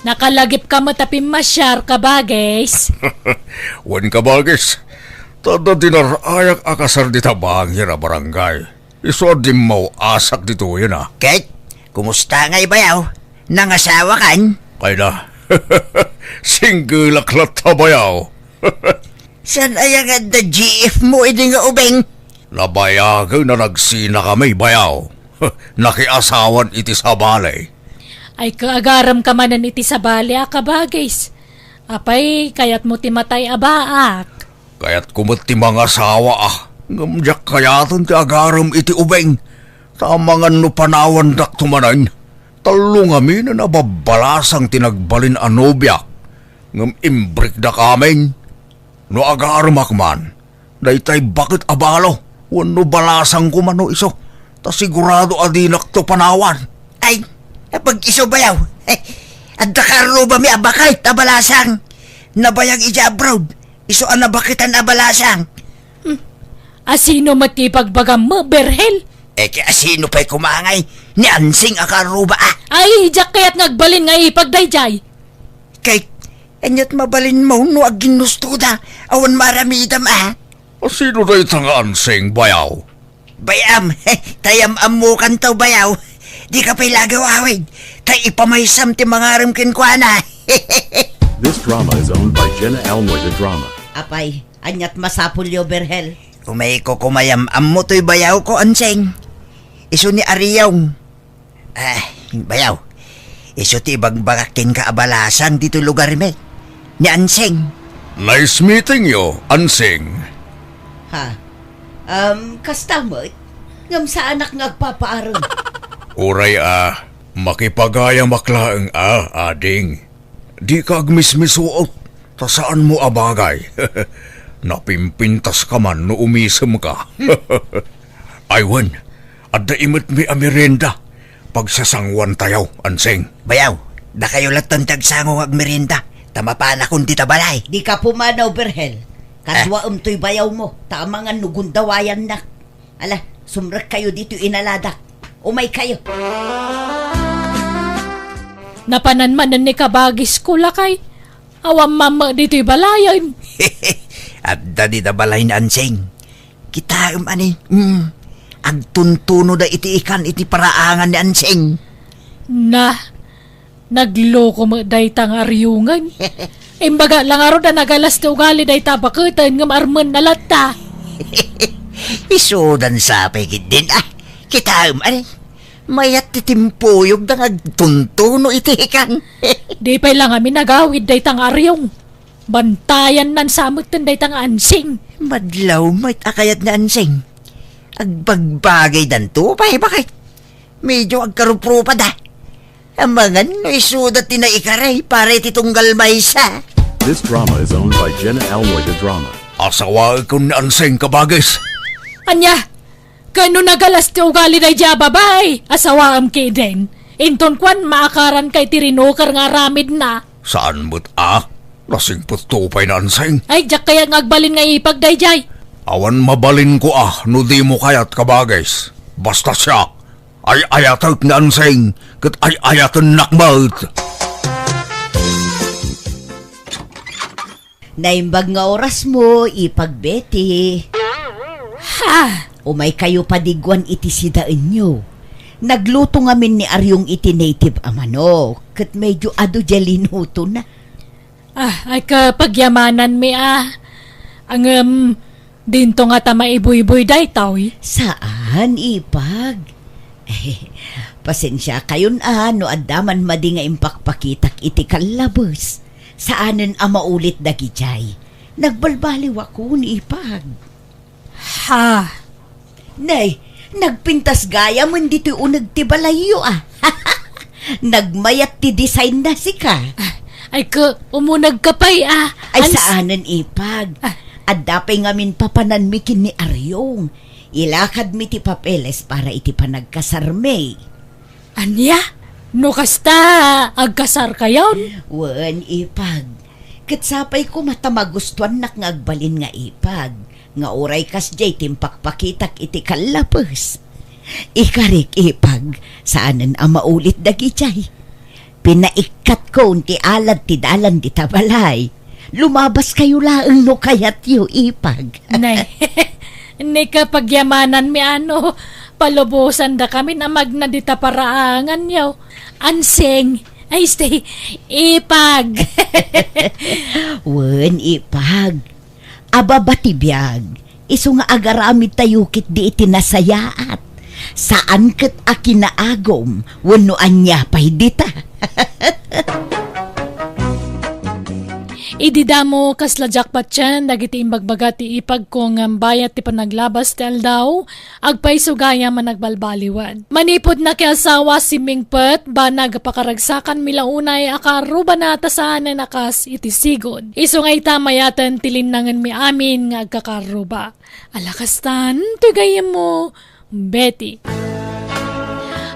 Nakalagipka met a pimmasiar, kabagis. Wen, kabagis. Ta adda dinar-ayak a kasar dita bangir a barangay. Isu a dimmaw-asak ditoyen a. Ket, kumusta ngay, bayaw? Nangasawakan? Kayna, singgelak latta, bayaw. Saan aya nga adda G F mo idi nga ubing? Nabayagen a nagsinakami, bayaw. Nakiasawan iti sabali. Ay, kaagaremka manen iti sabali a kabagis. Apay, kayatmo ti matay a baak? Kayatko met ti mangasawa a, ngem diak kayaten ti agarem iti ubing. Ta amangan no panawandakto manen, tallo ngamin a nababbalasang ti nagbalin a nobiak, ngem imbrikdak amin. No agaremak man, daytay baket a balo, wenno balasangko man no isu, ta sigurado a dinakto panawan. Ay, apag-isu bayaw. Adda karrubami a baket a balasang. Nabayag idiay abroad. Isu a nabaketan a balasang. Hmm. Asino met ti ibagbagam, Berhel? Eh, ket asino pay koma ngay? Ni Ansing a karruba, a? Ay, diak kayat nga agbalin nga ipagdaydiay. Kay, aniat mabalinmo no agginustoda, awan maaramidam, a? Asino dayta nga Ansing, bayaw? Bayam, tayam-ammokanto, bayaw. Dika pay lagiw awid, ta ipamaysam ti mangarem kenkuana. This drama is owned by Jenna Almoy de Drama. Apay, aniat masapulyo, Berhel? Umayko kumayam-ammo toy bayawko, Ansing. Isu ni Ariong. Ah, bayaw. Isu ti ibagbagak kenka a balasang ditoy lugarmi. Ni Ansing. Nice meeting you, Ansing. Ha? Um, kasta met? Ngem saanak nga agpapaarem. Uray a, makipagayamak laeng a, ading. Dika agmismisuot, ta saanmo a bagay. Napimpintaska man no umisemka. Ay wen, adda imetmi a merienda. Pagsasanguantayo, Ansing. Bayaw, dakayo latta ti agsango nga agmerienda, ta mapanakon dita balay. Dika pumanaw, Berhel. Ah. Kaduaem toy bayawmo, ta amangan no gundawayannak. Ala, sumrekkayo ditoy inaladak. Umaykayo. Napanan manen ni kabagisko, lakay. Awan mammo ditoy balayen. Adda dita balay ni Ansing. Kitaem, ani. Mm. Agtuntunoda iti ikan iti paraangan ni Ansing. Na, nagloko met dayta nga ariongen. Imbaga la ngarud a nagalas ti ugali dayta a baketen ngem armenna latta. Isudan sapay ketdin, ah. Kitaem, ani. Mayat ti timpuyogda nga agtuntuno iti ikan. Di pay la ngamin agawid dayta nga ariong. Bantayannan sa metten dayta nga Ansing. Madlaw met a kayat ni Ansing. Agbagbagaydanto pay, baket. Medyo agkaruprupada. Amangan no isuda ti naikaray para iti tunggal maysa. This drama is owned by Jenna Almoy de Drama. Asawaekon ni Ansing, kabagis. Ania? Ken no nagalas ti ugali daydiay a babai, asawaem ketdin. Inton kuan, maakaranka iti rinuker nga aramidna. Saan met a? Nasingpetto pay ni Ansing. Ay, diak kayat nga agbalin nga ipag daydiay. Awan mabalinko a no dimo kayat, kabagis. Basta siak, ay-ayatek ni Ansing, ket ay-ayatennak met. Naimbag nga orasmo, Ipag Betty. Ha? Umaykayo padiguan iti sidaenyo. Nagluto ngamin ni Ariong iti native a manok, ket medyo adu diay linutona. Ah, ay, kapagyamananmi a. Ngem, dinto ngata maibuybuy daytoy? Saan, Ipag. Pasensiakayon a no adda man madi nga impakpakitak iti kallabes. Saanen a maulit dagidiay. Nagbalbaliwakon, Ipag. Ha? Nay, nagpintas gayamen ditoy uneg ti balayyo a. Nagmayat ti design na sika. Ah, ay, ka, umunegka pay a. Ay, Ans- saanen, Ipag. Ah. Adda pay ngamin papananmi ken ni Ariong. Ilakadmi ti papeles para iti panagkasarmi. Ania? No kasta, agkasarkayon? Wen, Ipag. Ket sapay koma ta magustuannak nga agbalin nga Ipag, nga uray kasdiay ti impakpakitak iti kallabes. Ikarik, Ipag, saanen a maulit dagidiay. Pinaikkatko ti alad ti dalan dita balay. Lumabaskayo laeng no kayatyo, Ipag. Nay, ni kapagyamananmi a no, palubosandakamin a magna dita paraanganyo. Ansing, ay, stay, Ipag. Wen, Ipag. Ababa ti biag, isu nga agaramidtayo ketdi iti nasayaat. Saan ket a kinaagum wenno ania pay dita. Idi damo, kasla jackpot ken dagiti imbagbaga ti Ipagko ngem bayat ti panaglabas ti aldaw, agpayso gayam a nagbalbaliwan. Manipud nakiasawa, simmingpet, banag a pakaragsakanmi la unay a kaarrubana ta saanen a kas iti sigud. Isu nga ita mayaten ti linnangenmi amin nga agkakarruba. Ala kastan, toy gayyemmo, Betty.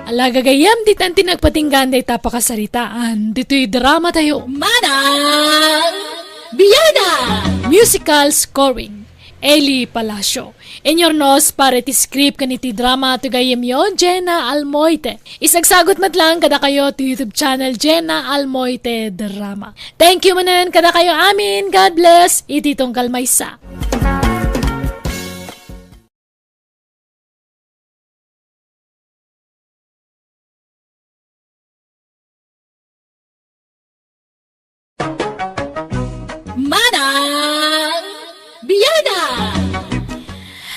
Ala gagayyem, ditan ti nagpatinggaan dayta pakasaritaan ditoy drama tayo. Manang Biana! Musical scoring, Eli Palacio. Inurnos para iti script ken iti drama ti gayyemyo, Jenna Almoite. Isagsagut met laeng kadakayo ti YouTube channel, Jenna Almoite Drama. Thank you manen kadakayo amin. God bless. Iti tunggal maysa. Manang Biana!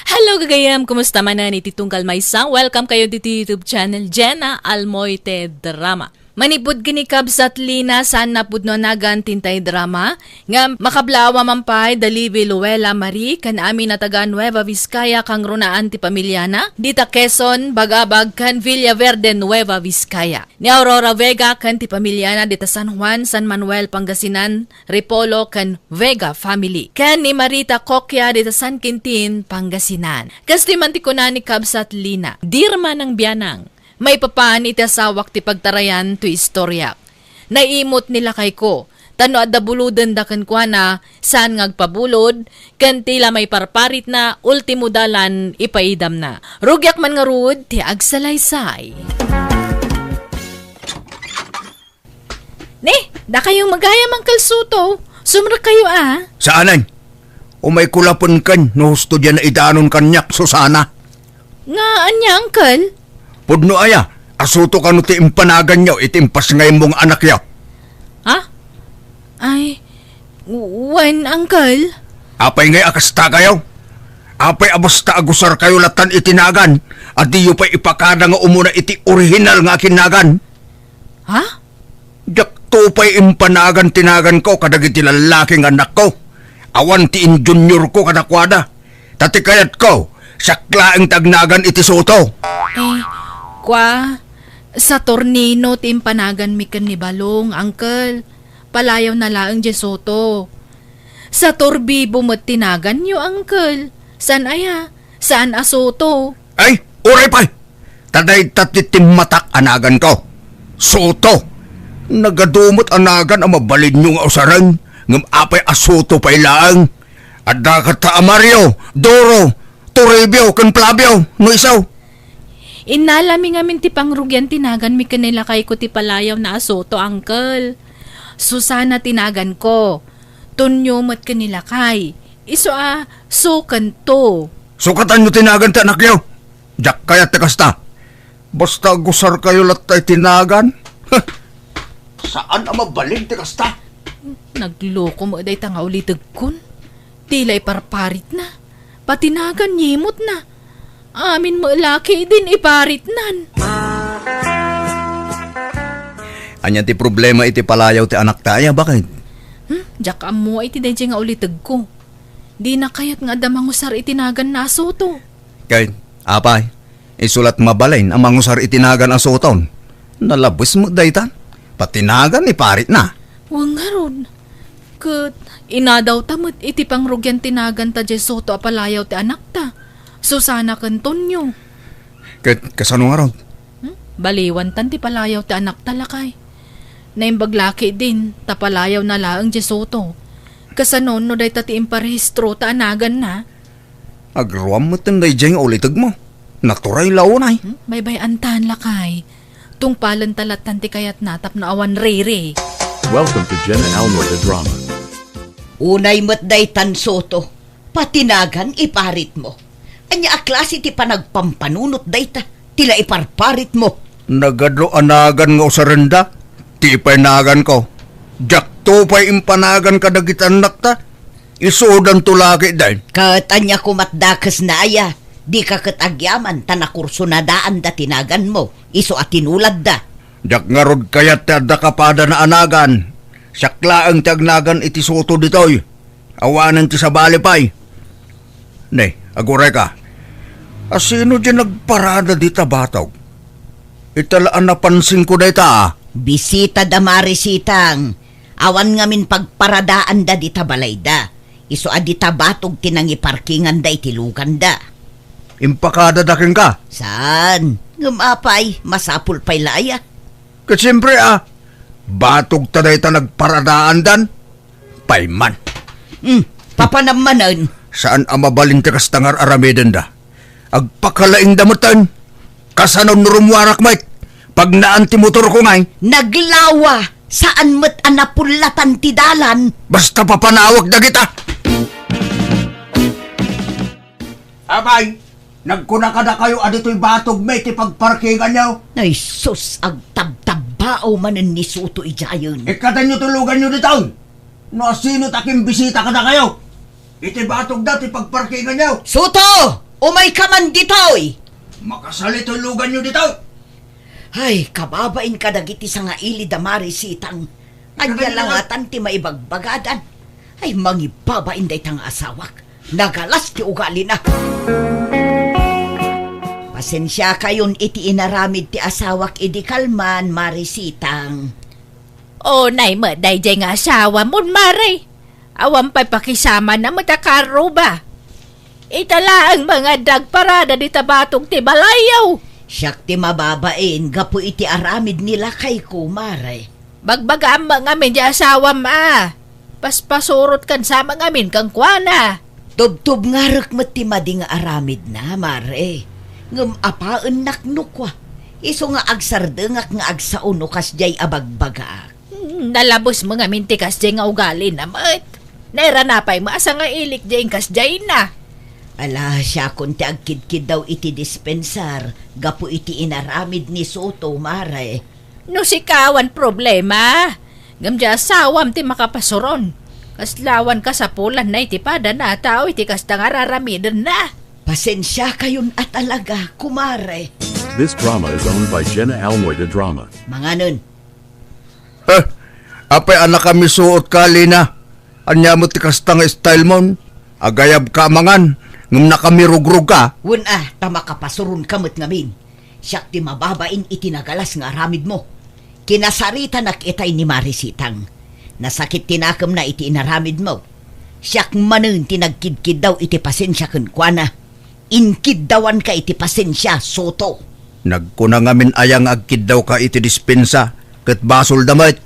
Hello, gagayam! Kumusta manen iti tunggal maysa? Welcome kayo ditoy YouTube channel, Jenna Almoite Drama. Manipud ken ni Kabsat Lina, saan a pudno a nagan ti intay drama, nga makablaawa man pay da Libby Luella Marie, ken amin a taga Nueva Vizcaya, kangrunaan ti pamiliana, dita Quezon, Bagabag, ken Villaverde, Nueva Vizcaya. Ni Aurora Vega ken ti pamiliana, dita San Juan, San Manuel, Pangasinan, Ripolo, ken Vega family. Ken ni Marita Coquia, dita San Quintin, Pangasinan. Kastoy man ti kuna ni Kabsat Lina, Dirma nang bianang. Maipapan iti asawak ti pagtarayan toy istoriak. Naimot ni lakayko, ta no adda bulodenda kenkuana, saan nga agpabulod, ken ti la maiparparitna, ultimo dalan, ipaidamna. Rugiak man ngarud ti agsalaysay. Ni, dakayo magayam, Uncle Soto. Sumrekkayo a. Saanen? Umayko la ken no husto diay naidanon kaniak, Susana. Nga ania, Uncle? Pudno aya a Soto kano ti impanaganyo iti impasngaymo nga anakyo? Ha? Ay, w-, wen, Uncle. Apay ngay a kastakayo? Apay a basta agusarkayo latan iti nagan, a diyo pay ipakada nga umuna iti orihinal nga akinnagan? Ha? Diakto pay impanagan ti naganko kadagiti lallaki nga annakko. Awan ti injuniorko kadakuada. Ta ti kayatko, siak laeng ti agnagan iti Soto. Eh, kua, Saturnino ti impanaganmi ken ni Balong, Uncle. Palayawna laeng diay Soto. Saturbibo met ti naganyo, Uncle. Saan aya? Saan a Soto? Ay, uray pay! Ta dayta ti timmatak a naganko. Soto! Nagadu met a nagan a mabalinyo nga usaren, ngem apay a Soto pay laeng? Adda kasta a Mario, Doro, Toribio, ken Flavio, no isu. Innalami ngamin ti pangrugian ti naganmi ken ni lakayko ti palayawna a Soto, Uncle. Susana ti naganko. Tonyo met ken ni lakay. Isu a, Su ken To. Sukatanyo ti nagan ti anakyo. Diak kayat ti kasta. Basta agusarkayo latta iti nagan. Saan a mabalin ti kasta. Nagloko met dayta nga ulitegkon. Ti la iparparitna. Pati nagan yimotna. Amin met la ketdin iparitnan. Ania ti problema iti palayaw ti anakta aya, baket? Hmm? Diak ammo iti daydiay nga ulitegko. Dina kayat nga adda mangusar iti naganna a Soto. Ket, apay, isu la't mabalin a mangusar iti nagan a Soto. Nalabes met dayta. Pati nagan iparitna. Wen ngarud. Ket, inadawta met iti pangrugian ti naganta diay Soto a palayaw ti anakta. Susana ken Tonyo. Ket, kasano ngarud? Hmm? Baliwantan ti palayaw ti anakta, lakay. Naimbag la ketdin, ta palayawna laeng diay Soto. Kasano no dayta ti imparehistrota a naganna? Agruam met daydiay nga ulitegmo. Naturay la unay. Hmm? Baybay-antan, lakay. Tungpalenta lattan ti kayatna tapno awan riri. Welcome to Jen and Alnor the Drama. Unay met daytan, Soto. Pati nagan iparitmo. Ania a klase ti panagpampanunot dayta? Ti la iparparitmo. Nagadu a nagan nga usarenda. Ti pay naganko. Diakto pay impanagan kadagiti annakta. Isudanto la ketdin. Ket ania koma't dakesna aya? Dika ket agyaman ta nakursunadaanda ti naganmo, isu a tinuladda. Diak ngarud kayat ti adda kapadana a nagan. Siak laeng ti agnagan iti Soto ditoy. Awanen ti sabali pay. Ne, agurayka. Asino diay nagparada dita batog? Ita la a napansinko dayta, a. Bisita da Mari Sitang. Awan ngamin pagparadaanda dita balayda. Isu a dita batog ti nangiparkinganda iti luganda. Impakadada kenka? Saan? Ngem apay, masapul pay la aya? Ket siempre, a. Batog ta dayta nagparadaandan. Payman. Hmm, papanam manen. Saan a mabalin ti kasta nga ar-aramidenda. Agpakalaingda metten. Kasano no rummuarak met? Pagnaan ti motorko ngay. Naglawa, saan met a napullatan ti dalan. Basta papanawek dagita. Apay, nagkuna kadakayo a ditoy batog met ti pagparkinganyo? Ay sus, agtabtabbao manen ni Soto idiayen. Ikkatenyo ti luganyo ditoy. No asino ti akimbisita kadakayo, iti batogda ti pagparkinganyo. Soto, umayka man ditoy! Makasali toy luganyo ditoy. Ay, kababain kadagiti sangaili da Mare Sitang. Ania la ngatan ti maibagbagadan? Ay, mangibabain dayta nga asawak. Nagalas ti ugalina. Pasensiakayon iti inaramid ti asawak idi kalman, Mare Sitang. Unay met daydiay nga asawamon, Mare. Awan pay pakisamana met a kaarruba. Ita laeng nga adda agparada dita batog ti balayyo. Siak ti mababain gapu iti aramid ni lakayko, Mare. Bagbagaam met ngamin ti asawam a. Paspasurotkan sa met ngamin kenkuana. Tubtubngarek met ti madi nga aramidna, Mare. Ngem apaennak no kua, isu nga agsardengak nga agsao no kasdiay a bagbagaak. Hmm, nalabes met ngamin ti kasdiay nga ugalina met. Nairana pay met a sangailik diay inkasdiayna. Ala, siakon ti agkidkiddaw iti dispensar gapu iti inaramid ni Soto, Mare. No sika awan problema, ngem diay asawam ti makapasuron. Kasla awan kasapulanna iti padana a tao iti kasta nga araramidenna. Pasensiakayon a talaga, kumare. This drama is owned by Jenna Almoy de Drama. Manganen. Eh, apay a nakamisuot ka, Lina? Ania met ti kasta nga style mon? Agayab ka mangan, ngem nakamirugrog ka. Wen a, ta makapasuron ka met ngamin. Siak ti mababain iti nagalas nga aramidmo. Kinasaritanak itay ni Mare Sitang. Nasakit ti nakemna iti inaramidmo. Siak manen ti nagkidkiddaw iti pasensia kenkuana. Inkiddawanka iti pasensia, Soto. Nagkuna ngamin aya nga agkiddawka iti dispensa, ket basolda met.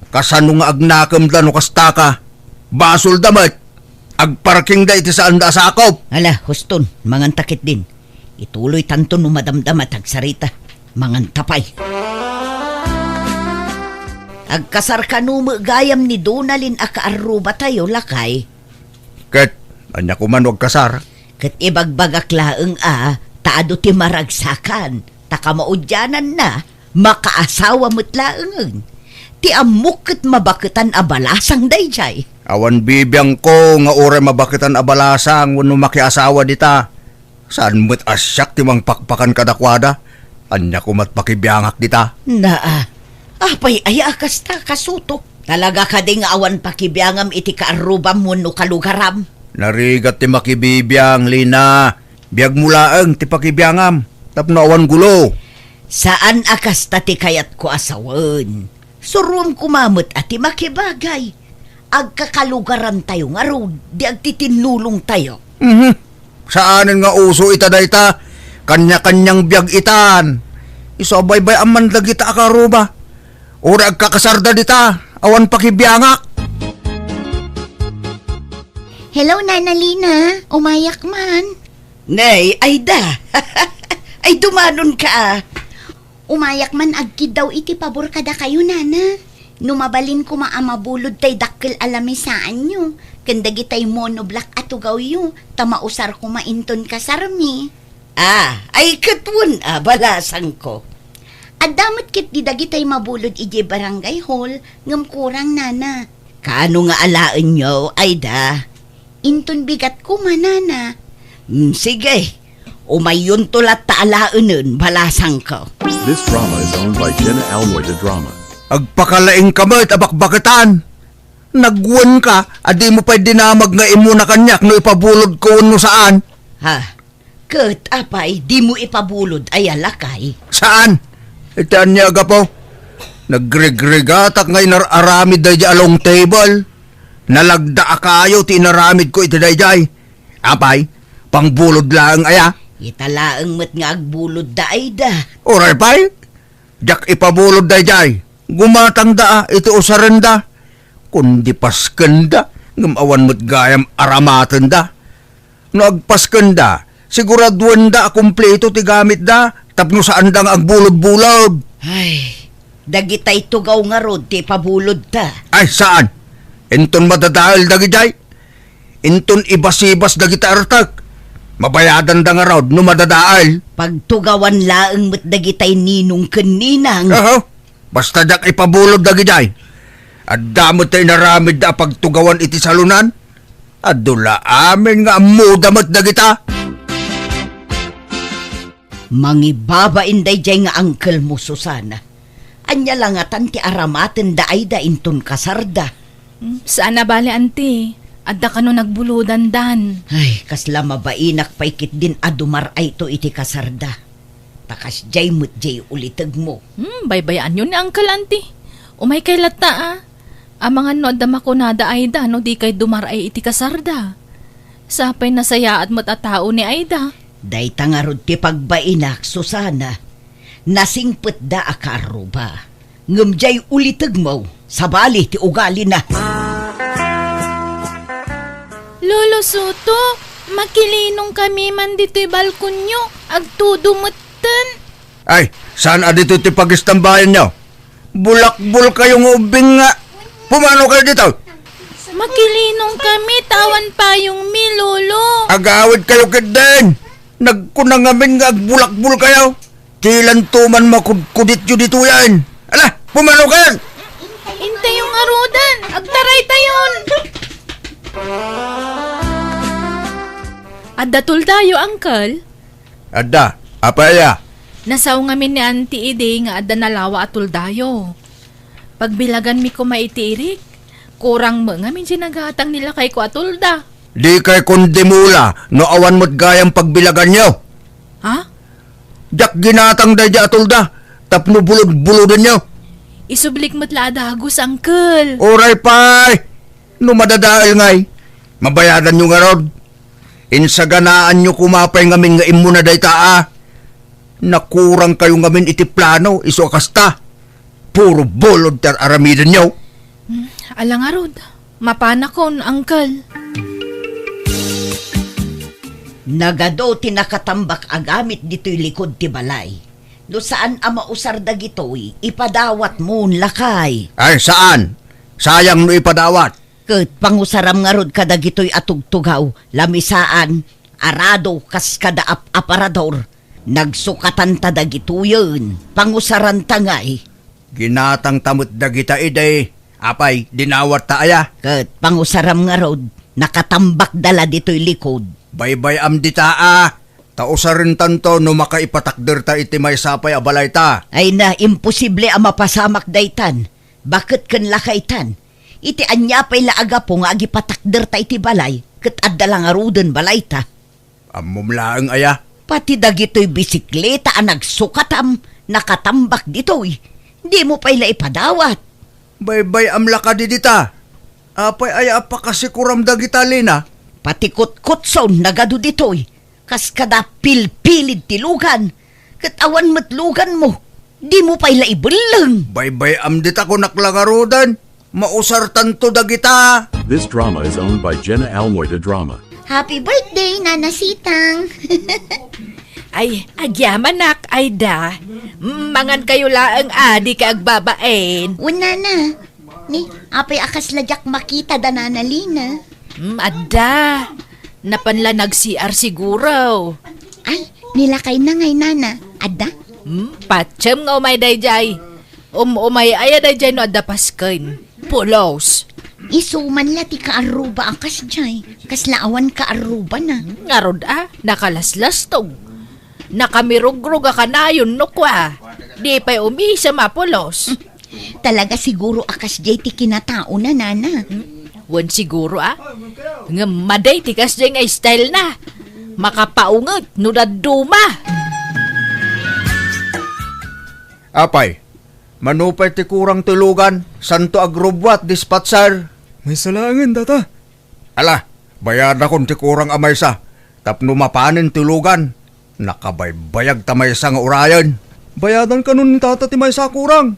Kasano nga agnakemda no kastaka? Basolda met. Agparkingda iti saanda a sakop. Ala, huston, manganta ketdin. Ituloytanto no madamdama ti agsarita. Manganta pay. Agkasar kano met gayam ni Donalyn a kaarrubatayo, lakay? Ket, ania koma no agkasar? Ket ibagbagak laeng a, ta adu ti maragsakan, ta kamaudiananna, makaasawa met laengen. Ti ammok ket mabaketan a balasang daydiay. Awan bibiangko nga uray mabaketan a balasang wenno makiasawa dita. Saan met a siak ti mangpakpakan kadakuada? Ania koma't pakibiangak dita? Naa, apay aya a kasta, Kasuto? Talaga kadi nga awan pakibiangam iti kaarrubam wenno kalugaram? Narigat ti makibibiang, Lina. Biagmo laeng ti pakibiangam, tapno awan gulo. Saan a kasta ti kayatko a sawen. Surom koma met a ti makibagay. Agkakalugarantayo ngarud, di agtitinnulongtayo. Mhm. Saanen nga uso ita dayta. Kanya-kanyang biag itan. Isu a baybay-am man dagita a karuba. Uray agkakasarda dita, awan pakibiangak. Hello, Nana Lina. Umayak man. Nay, Aida. Ay, dumanonka, a. Umayak man agkiddaw iti pabor kadakayo, Nana. No mabalin koma a mabulod tay dakkel a lamisaanyo ken dagitay monoblock a tugawyo, ta mausar koma inton kasarmi. Ah, ay ket wen a, balasangko. Adda met ketdi dagitay mabulod idiay barangay hall, ngem kurang, Nana. Kaano nga alaenyo, Aida? Inton bigat koma, Nana. Mm, sige. Umayyonto latta alaenen, balasangko. This drama is owned by Jenna Almoy de Drama. Agpakalaingka met a bakbaketan. Nagwenka a dimo pay dinamag nga immuna kaniak no ipabulodko wenno saan. Ha? Ket apay, dimo ipabulod aya, lakay? Saan? Iti ania a gapu? Nagregregatak nga inar-aramid daydiay a long table. Nalagda a kayo ti inaramidko iti daydiay. Apay, pangbulod laeng aya? Ita laeng met nga agbulodda, Aida. Uray pay, diak ipabulod daydiay. Gumatangda a iti usarenda. Kundi paskenda, ngem awan met gayam aramatenda. No agpaskenda, siguraduenda a kumpleto ti gamitda tapno saanda nga agbulodbulod. Ay, dagitay tugaw ngarud ti ipabulodta. Ay, saan? Inton madadael dagidiay? Inton ibasibas dagiti artek? Mabayadanda ngarud no madadael. Pagtugawan laeng met dagitay ninong ken ninang. Aha. Basta diak ipabulod dagidiay. Adda met ti inaramidda a pagtugawan iti salonan. Adu la amin nga ammoda met dagita. Mangibabain daydiay nga angkelmo, Susana. Ania la ngatan ti aramatenda, Aida, inton kasarda? Hmm, saan a bale, anti. Adda kano nagbulodandan. Ay, kasla mabainak pay ketdin a dumar-ayto iti kasarda. Ta kasdiay met diay ulitegmo. Hmm, baybayaanyo ni Uncle, anti. Umaykay latta, a. Amangan no adda makunada, Aida, no dikay dumar-ay iti kasarda. Sapay nasayaat met a tao ni Aida. Dayta ngarud ti pagbainak, Susana. Nasingpetda a kaarruba. Ngem diay ulitegmo, sabali ti ugalina. Lolo Soto, makilinongkami man ditoy balkonyo, agtudo metten. Ay, saan a ditoy ti pagistambayanyo? Bulakbol kayo nga ubbing nga. Pumano kayo dito? Makilinongkami, ta awan payongmi, Lolo. Agawid kayo ketdin. Nagkuna ngamin nga agbulakbol kayo. Dilanto man makudkudityo ditoyen. Ala, pumano kayo? Intayo ngaruden, agtaraytayon. Adda tuldayo, Uncle? Adda, apay aya? Nasaw ngamin ni Auntie idi nga adda nalawa a tuldayo. Pagbilaganmi koma iti irik, kurang met ngamin ti nagatang ni lakayko a tulda. Dikay kon dimula no awan met gayam pagbilaganyo. Ha? Diak ginatang daydi a tulda tapno bulod-bulodenyo. Isublik met la a dagus, Uncle. Uray pay! No madadael ngay, mabayadanyo ngarud. Insaganaanyo koma pay ngamin nga immuna dayta a. Nakurang kayo ngamin iti plano, isu a kasta. Puro bulod ti ar-aramidenyo. Hmm, ala ngarud, mapanakon, Uncle. Nagadu ti nakatambak a gamit ditoy likud ti balay. No saan a mausar dagitoy, ipadawatmon, lakay. Ay, saan? Sayang no ipadawat. Ket pangusaram ngarud kadagitoy a tugtugaw, lamisaan, arado, kas kada ap-aparador. Nagsukatanta dagitoyen, pangusaranta ngay. Ginatangta met dagita idi, apay, dinawatta aya? Ket pangusaram ngarud, nakatambakda la ditoy likud. Baybay-am dita a, ta usarentanto no makaipatakderta iti maysa pay a balayta. Ay na, imposible a mapasamak daytan. Baket ken lakaytan. Iti ania pay la a gapu nga agipatakderta iti balay, ket adda la ngaruden balayta. Ammom laeng aya? Pati dagitoy bisikleta a nagsukatam, nakatambak ditoy. Dimo pay la ipadawat. Baybay-am la kadi dita? Apay aya a pakasikuram dagita, Lina? Pati kutkutson nagadu ditoy. Kas kada pilpilid ti lugan, ket awan met luganmo, dimo pay la ibelleng. Baybay-am dita, kunak la ngaruden. Mausartanto dagita. This drama is owned by Jenna Almoy de Drama. Happy birthday, Nana Sitang! Ay, agyamanak, Aida. Mm, mangan kayo laeng a, dika agbabain. Wen, Nana. Ni, apay a kasla diak makita da Nana Lina? Hmm, adda. Napan la nag-C R siguro. Ay, ni lakayna ngay, Nana. Adda? Hmm, patiem nga umay daydiay. Um, umay aya daydiay no adda pasken. Pulos. Isu man la ti kaarruba a kasdiay. Kasla awan kaarrubana. Ngarud a, nakalaslastog. Nakamirugrog a kanayon no kua. Di pay umisem a pulos. Talaga siguro a kasdiay ti kinataona, Nana. Hmm? Wen siguro a. Ngem madi ti kasdiay nga style na. Makapaunget no dadduma. Apay, mano pay ti kurang ti lugan, santo agrubbuat, dispatcher? Maysa laengen, Tata. Ala, bayadakon ti kurang a maysa, tapno mapanen ti lugan. Nakabaybayag ta maysa nga urayen. Bayadan kanon ni Tata ti maysa a kurang.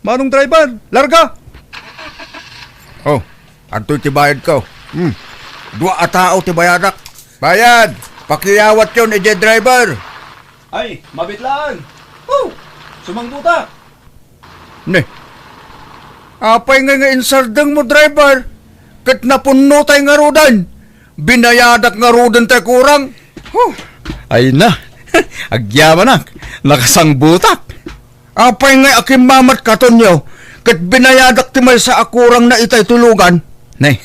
Manong driver, larga! Oh, adtoy ti bayadko. Hmm. Dua a tao ti bayadak. Bayad! Pakiyawatyon idiay driver. Ay, mabitlaan. Oh, sumangbuta. Ne. Apay ngay nga insardengmo, driver? Ket napunnotay ngaruden. Binayadak ngaruden tay kurang. Huh. Ay na. Agyamanak. Nakasangbutak. Apay ngay a kimmamat katonyo? Ket binayadak ti maysa a kurang na itay tulugan. Ne.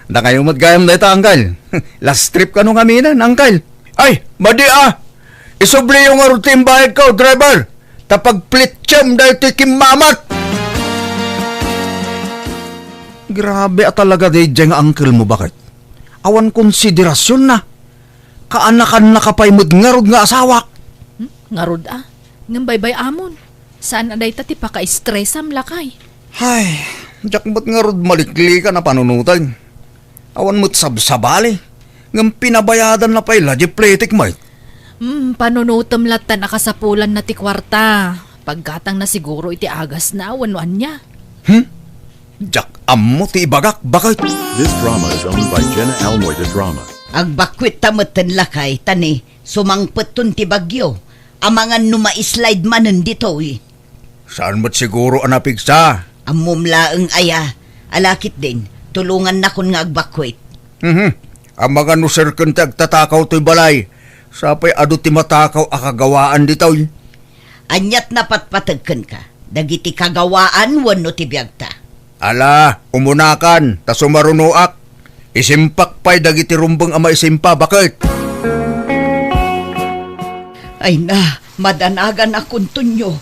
Dakayo met gayam dayta, Uncle. Last trip kano ngaminen, Uncle? Ay, madi a. Isubliyo ngarud ti imbayadko, driver, ta pagplitsem daytoy kimmamat. Grabe a talaga daydiay nga uncle mo, baket. Awan konsiderasyon na. Kaanakan na ka pay met ngarud nga asawa. Hmm? Ngarud a. Ngem baybay-amon. Saan a dayta ti pakaistresam, lakay. Hay, diak met ngarud maliklikan a panunoten. Awan met sabsabali. Ngem pinabayadan na pay la di pletik met. Hmm, panunotem lattan a kasapulan na ti kuarta. Paggatang na siguro iti agas na wenno ania. Hmm? Diak ammo ti ibagak, baket. This drama is owned by Jenna Almoy de Drama. Agbakkuet ta metten, lakay, ta ni, sumangpetton ti bagyo. Amangan no ma-slide manen ditoy. Saan met siguro a napigsa? Ammom laeng aya. Ala ketdin, tulongannakon nga agbakkuet. Mhm. Amangan no serken ti agtatakaw toy balay. Sapay adu ti matakaw a kagawaan ditoy. Aniat napatpateg kenka? Dagiti kagawaan wenno ti biagta? Ala, umunakan, ta sumarunoak. Isimpak pay dagiti rumbeng a maisimpa, baket. Ay na, madanagan a kuntonyo.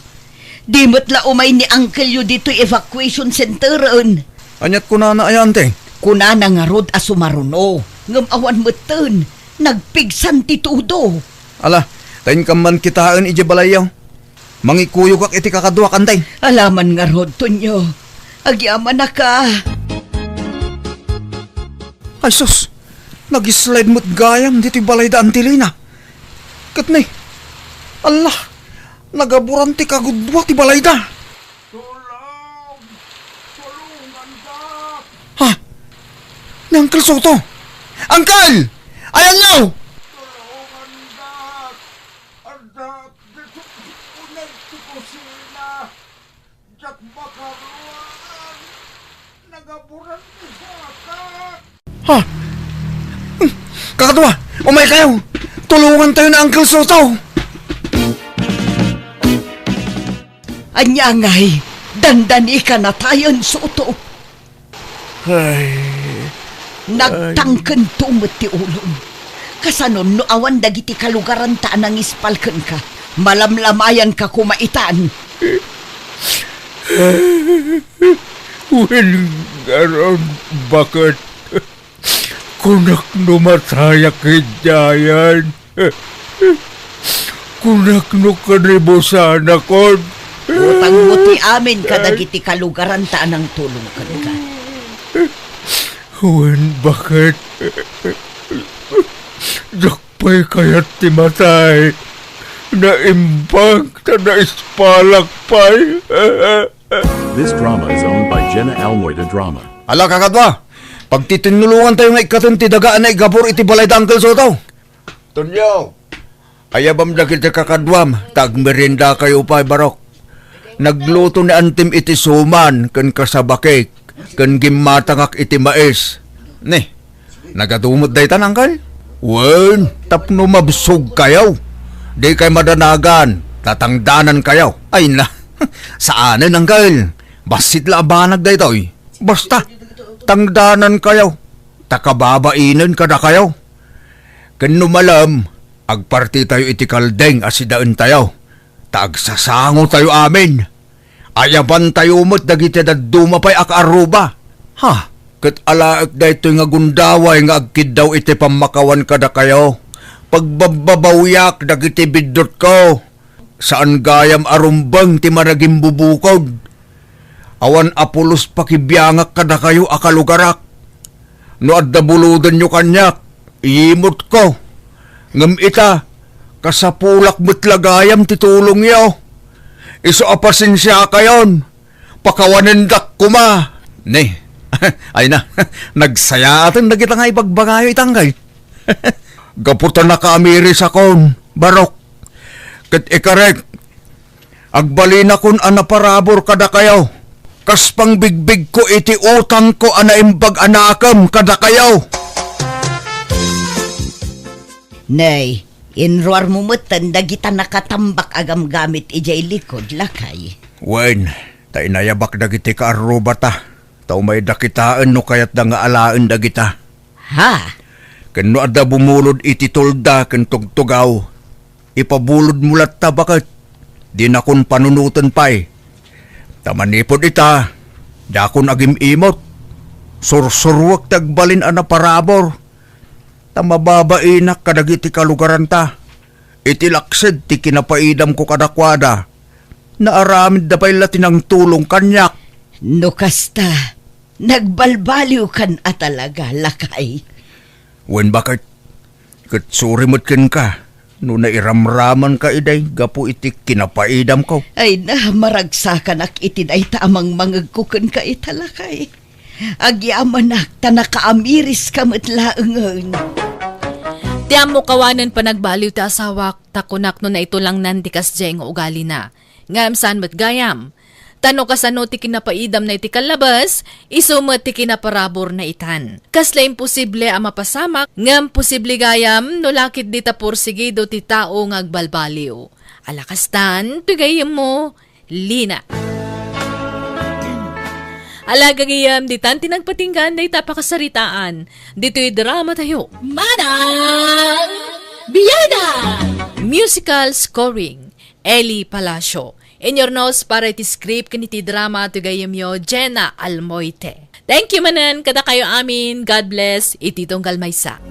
Di met la umay ni angkelyo ditoy evacuation centeren. Aniat kunana aya, ante? Kunana ngarud a sumaruno, ngem awan metten. Nagpigsan ti tudo. Ala, ta inkan man kitaen idiay balayyo. Mangikuyogak iti kakaduak, ante. Alaman ngarud, Tonyo. Agyamanaka. Ay sus, nag-slide met gayam ditoy balayda Anti Lina. Ket ni, Allah, nagaburan ti kagudua ti balayda. Tulong! Tulongandak! Ha? Ni Uncle Soto? Uncle! Ayanyo! Tulongandak! Adda ditoy uneg ti kusina. Diak makaruar. Nagaburan ti sakak. Ha? Kakadua, umaykayo! Tulongantayo ni Uncle Soto! Ania ngay, dandanika natayen, Soto. Ay. Nagtangkento met ti ulom. Kasanon no awan dagiti kalugaranta a nangispal kenka? Malamlamayanka koma itan. Wen ngarud, baket. Kunak no matayak idiayen. Kunak no karibusanakon. Utangmo ti amin kadagiti kalugaranta a nangtulong kenka. Wen, baket. Diak pay kayat ti matay. Naimbag ta naispalak pay. This drama is owned by Jenna Almoy de Drama. Ala, kakadua, pagtitinulongantayo nga ikkaten ti daga a naigabur iti balay da Uncle Soto. Tonyo, ayabam dagiti kakaduam, ta agmeriendakayo pay, barok. Nagluto ni Antim iti suman ken kasabakik, ken gimmatangak iti mais. Ni, nagadu met dayta, Uncle? Wen, tapno mabsogkayo. Dikay madanagan, ta tangdanankayo. Ay na, saanen, Uncle. Bassit la a banag daytoy. Basta, tangdanankayo, ta kababainen kadakayo. Ken no malem, agpartitayo iti kaldeng a sidaentayo, ta agsasangotayo amin. Ayabantayo met dagiti dadduma pay a kaarruba. Ha, ket alaek daytoy nga gundaway nga agkiddaw iti pammakawan kadakayo. Pagbabbabawiak dagiti biddutko. Saan gayam a rumbeng ti managimbubukod. Awan a pulos pakibiangak kadakayo a kalugarak. No adda bulodenyo kaniak, iyimutko. Ngem ita, kasapulak met la gayam ti tulongyo. Isu a pasensiakayon, pakawanendak koma. Ni, ay na, nagsayaaten dagita nga ibagbagayo ita, Uncle. Gapu ta nakaamirisakon, barok. Ket ikarek, agbalinakon a naparabur kadakayo, kas pangbigbigko iti utangko a naimbag a nakem kadakayo. Nay, inruarmo metten dagita nakatambak a gamgamit idiay likud, lakay. Wen, ta inayabak dagiti kaarrubata, ta umayda kitaen no kayatda nga alaen dagita. Ha? Ken no adda bumulod iti tolda ken tugtugaw, Ipabulodmo latta baket, dinakon panunoten pay. Ta manipud ita, dakon agim-imot. Sursuruek ti agbalin a naparabur. Ta mababainak kadagiti kalugaranta. Iti laksed ti kinapaidamko kadakuada, naaramidda pay la ti nangtulong kaniak. No kasta, nagbalbaliwkan a talaga, lakay. Wen baket, ket suri met kenka no nairamramanka idiay gapu iti kinapaidamko. Ay na, maragsakanak iti dayta a mangmangegko kenka ita, lakay. Agyamanak ta nakaamiriska met laengen. Ti ammok awanen panagbaliw ti asawak, ta kunak no naitulangnan ti kasdiay nga ugalina. Ngem saan met gayam. Ta no kasano ti kinapaidamna iti kallabes, isu met ti kinaparaburna itan. Kasla imposible a mapasamak, ngem posible gayam no lakit dita porsigido ti tao nga agbalbaliw. Ala kastan, ti gayyemmo, Lina. Ala gagayam, ditan ti nagpatinggan dayta pakasaritaan. Ditoy drama tayo. Manang Biana! Musical scoring, Eli Palacio. Inyurnos para iti script ken iti drama ti gayyemyo, Jenna Almoite. Thank you manen kadakayo amin. God bless. Iti tunggal maysa.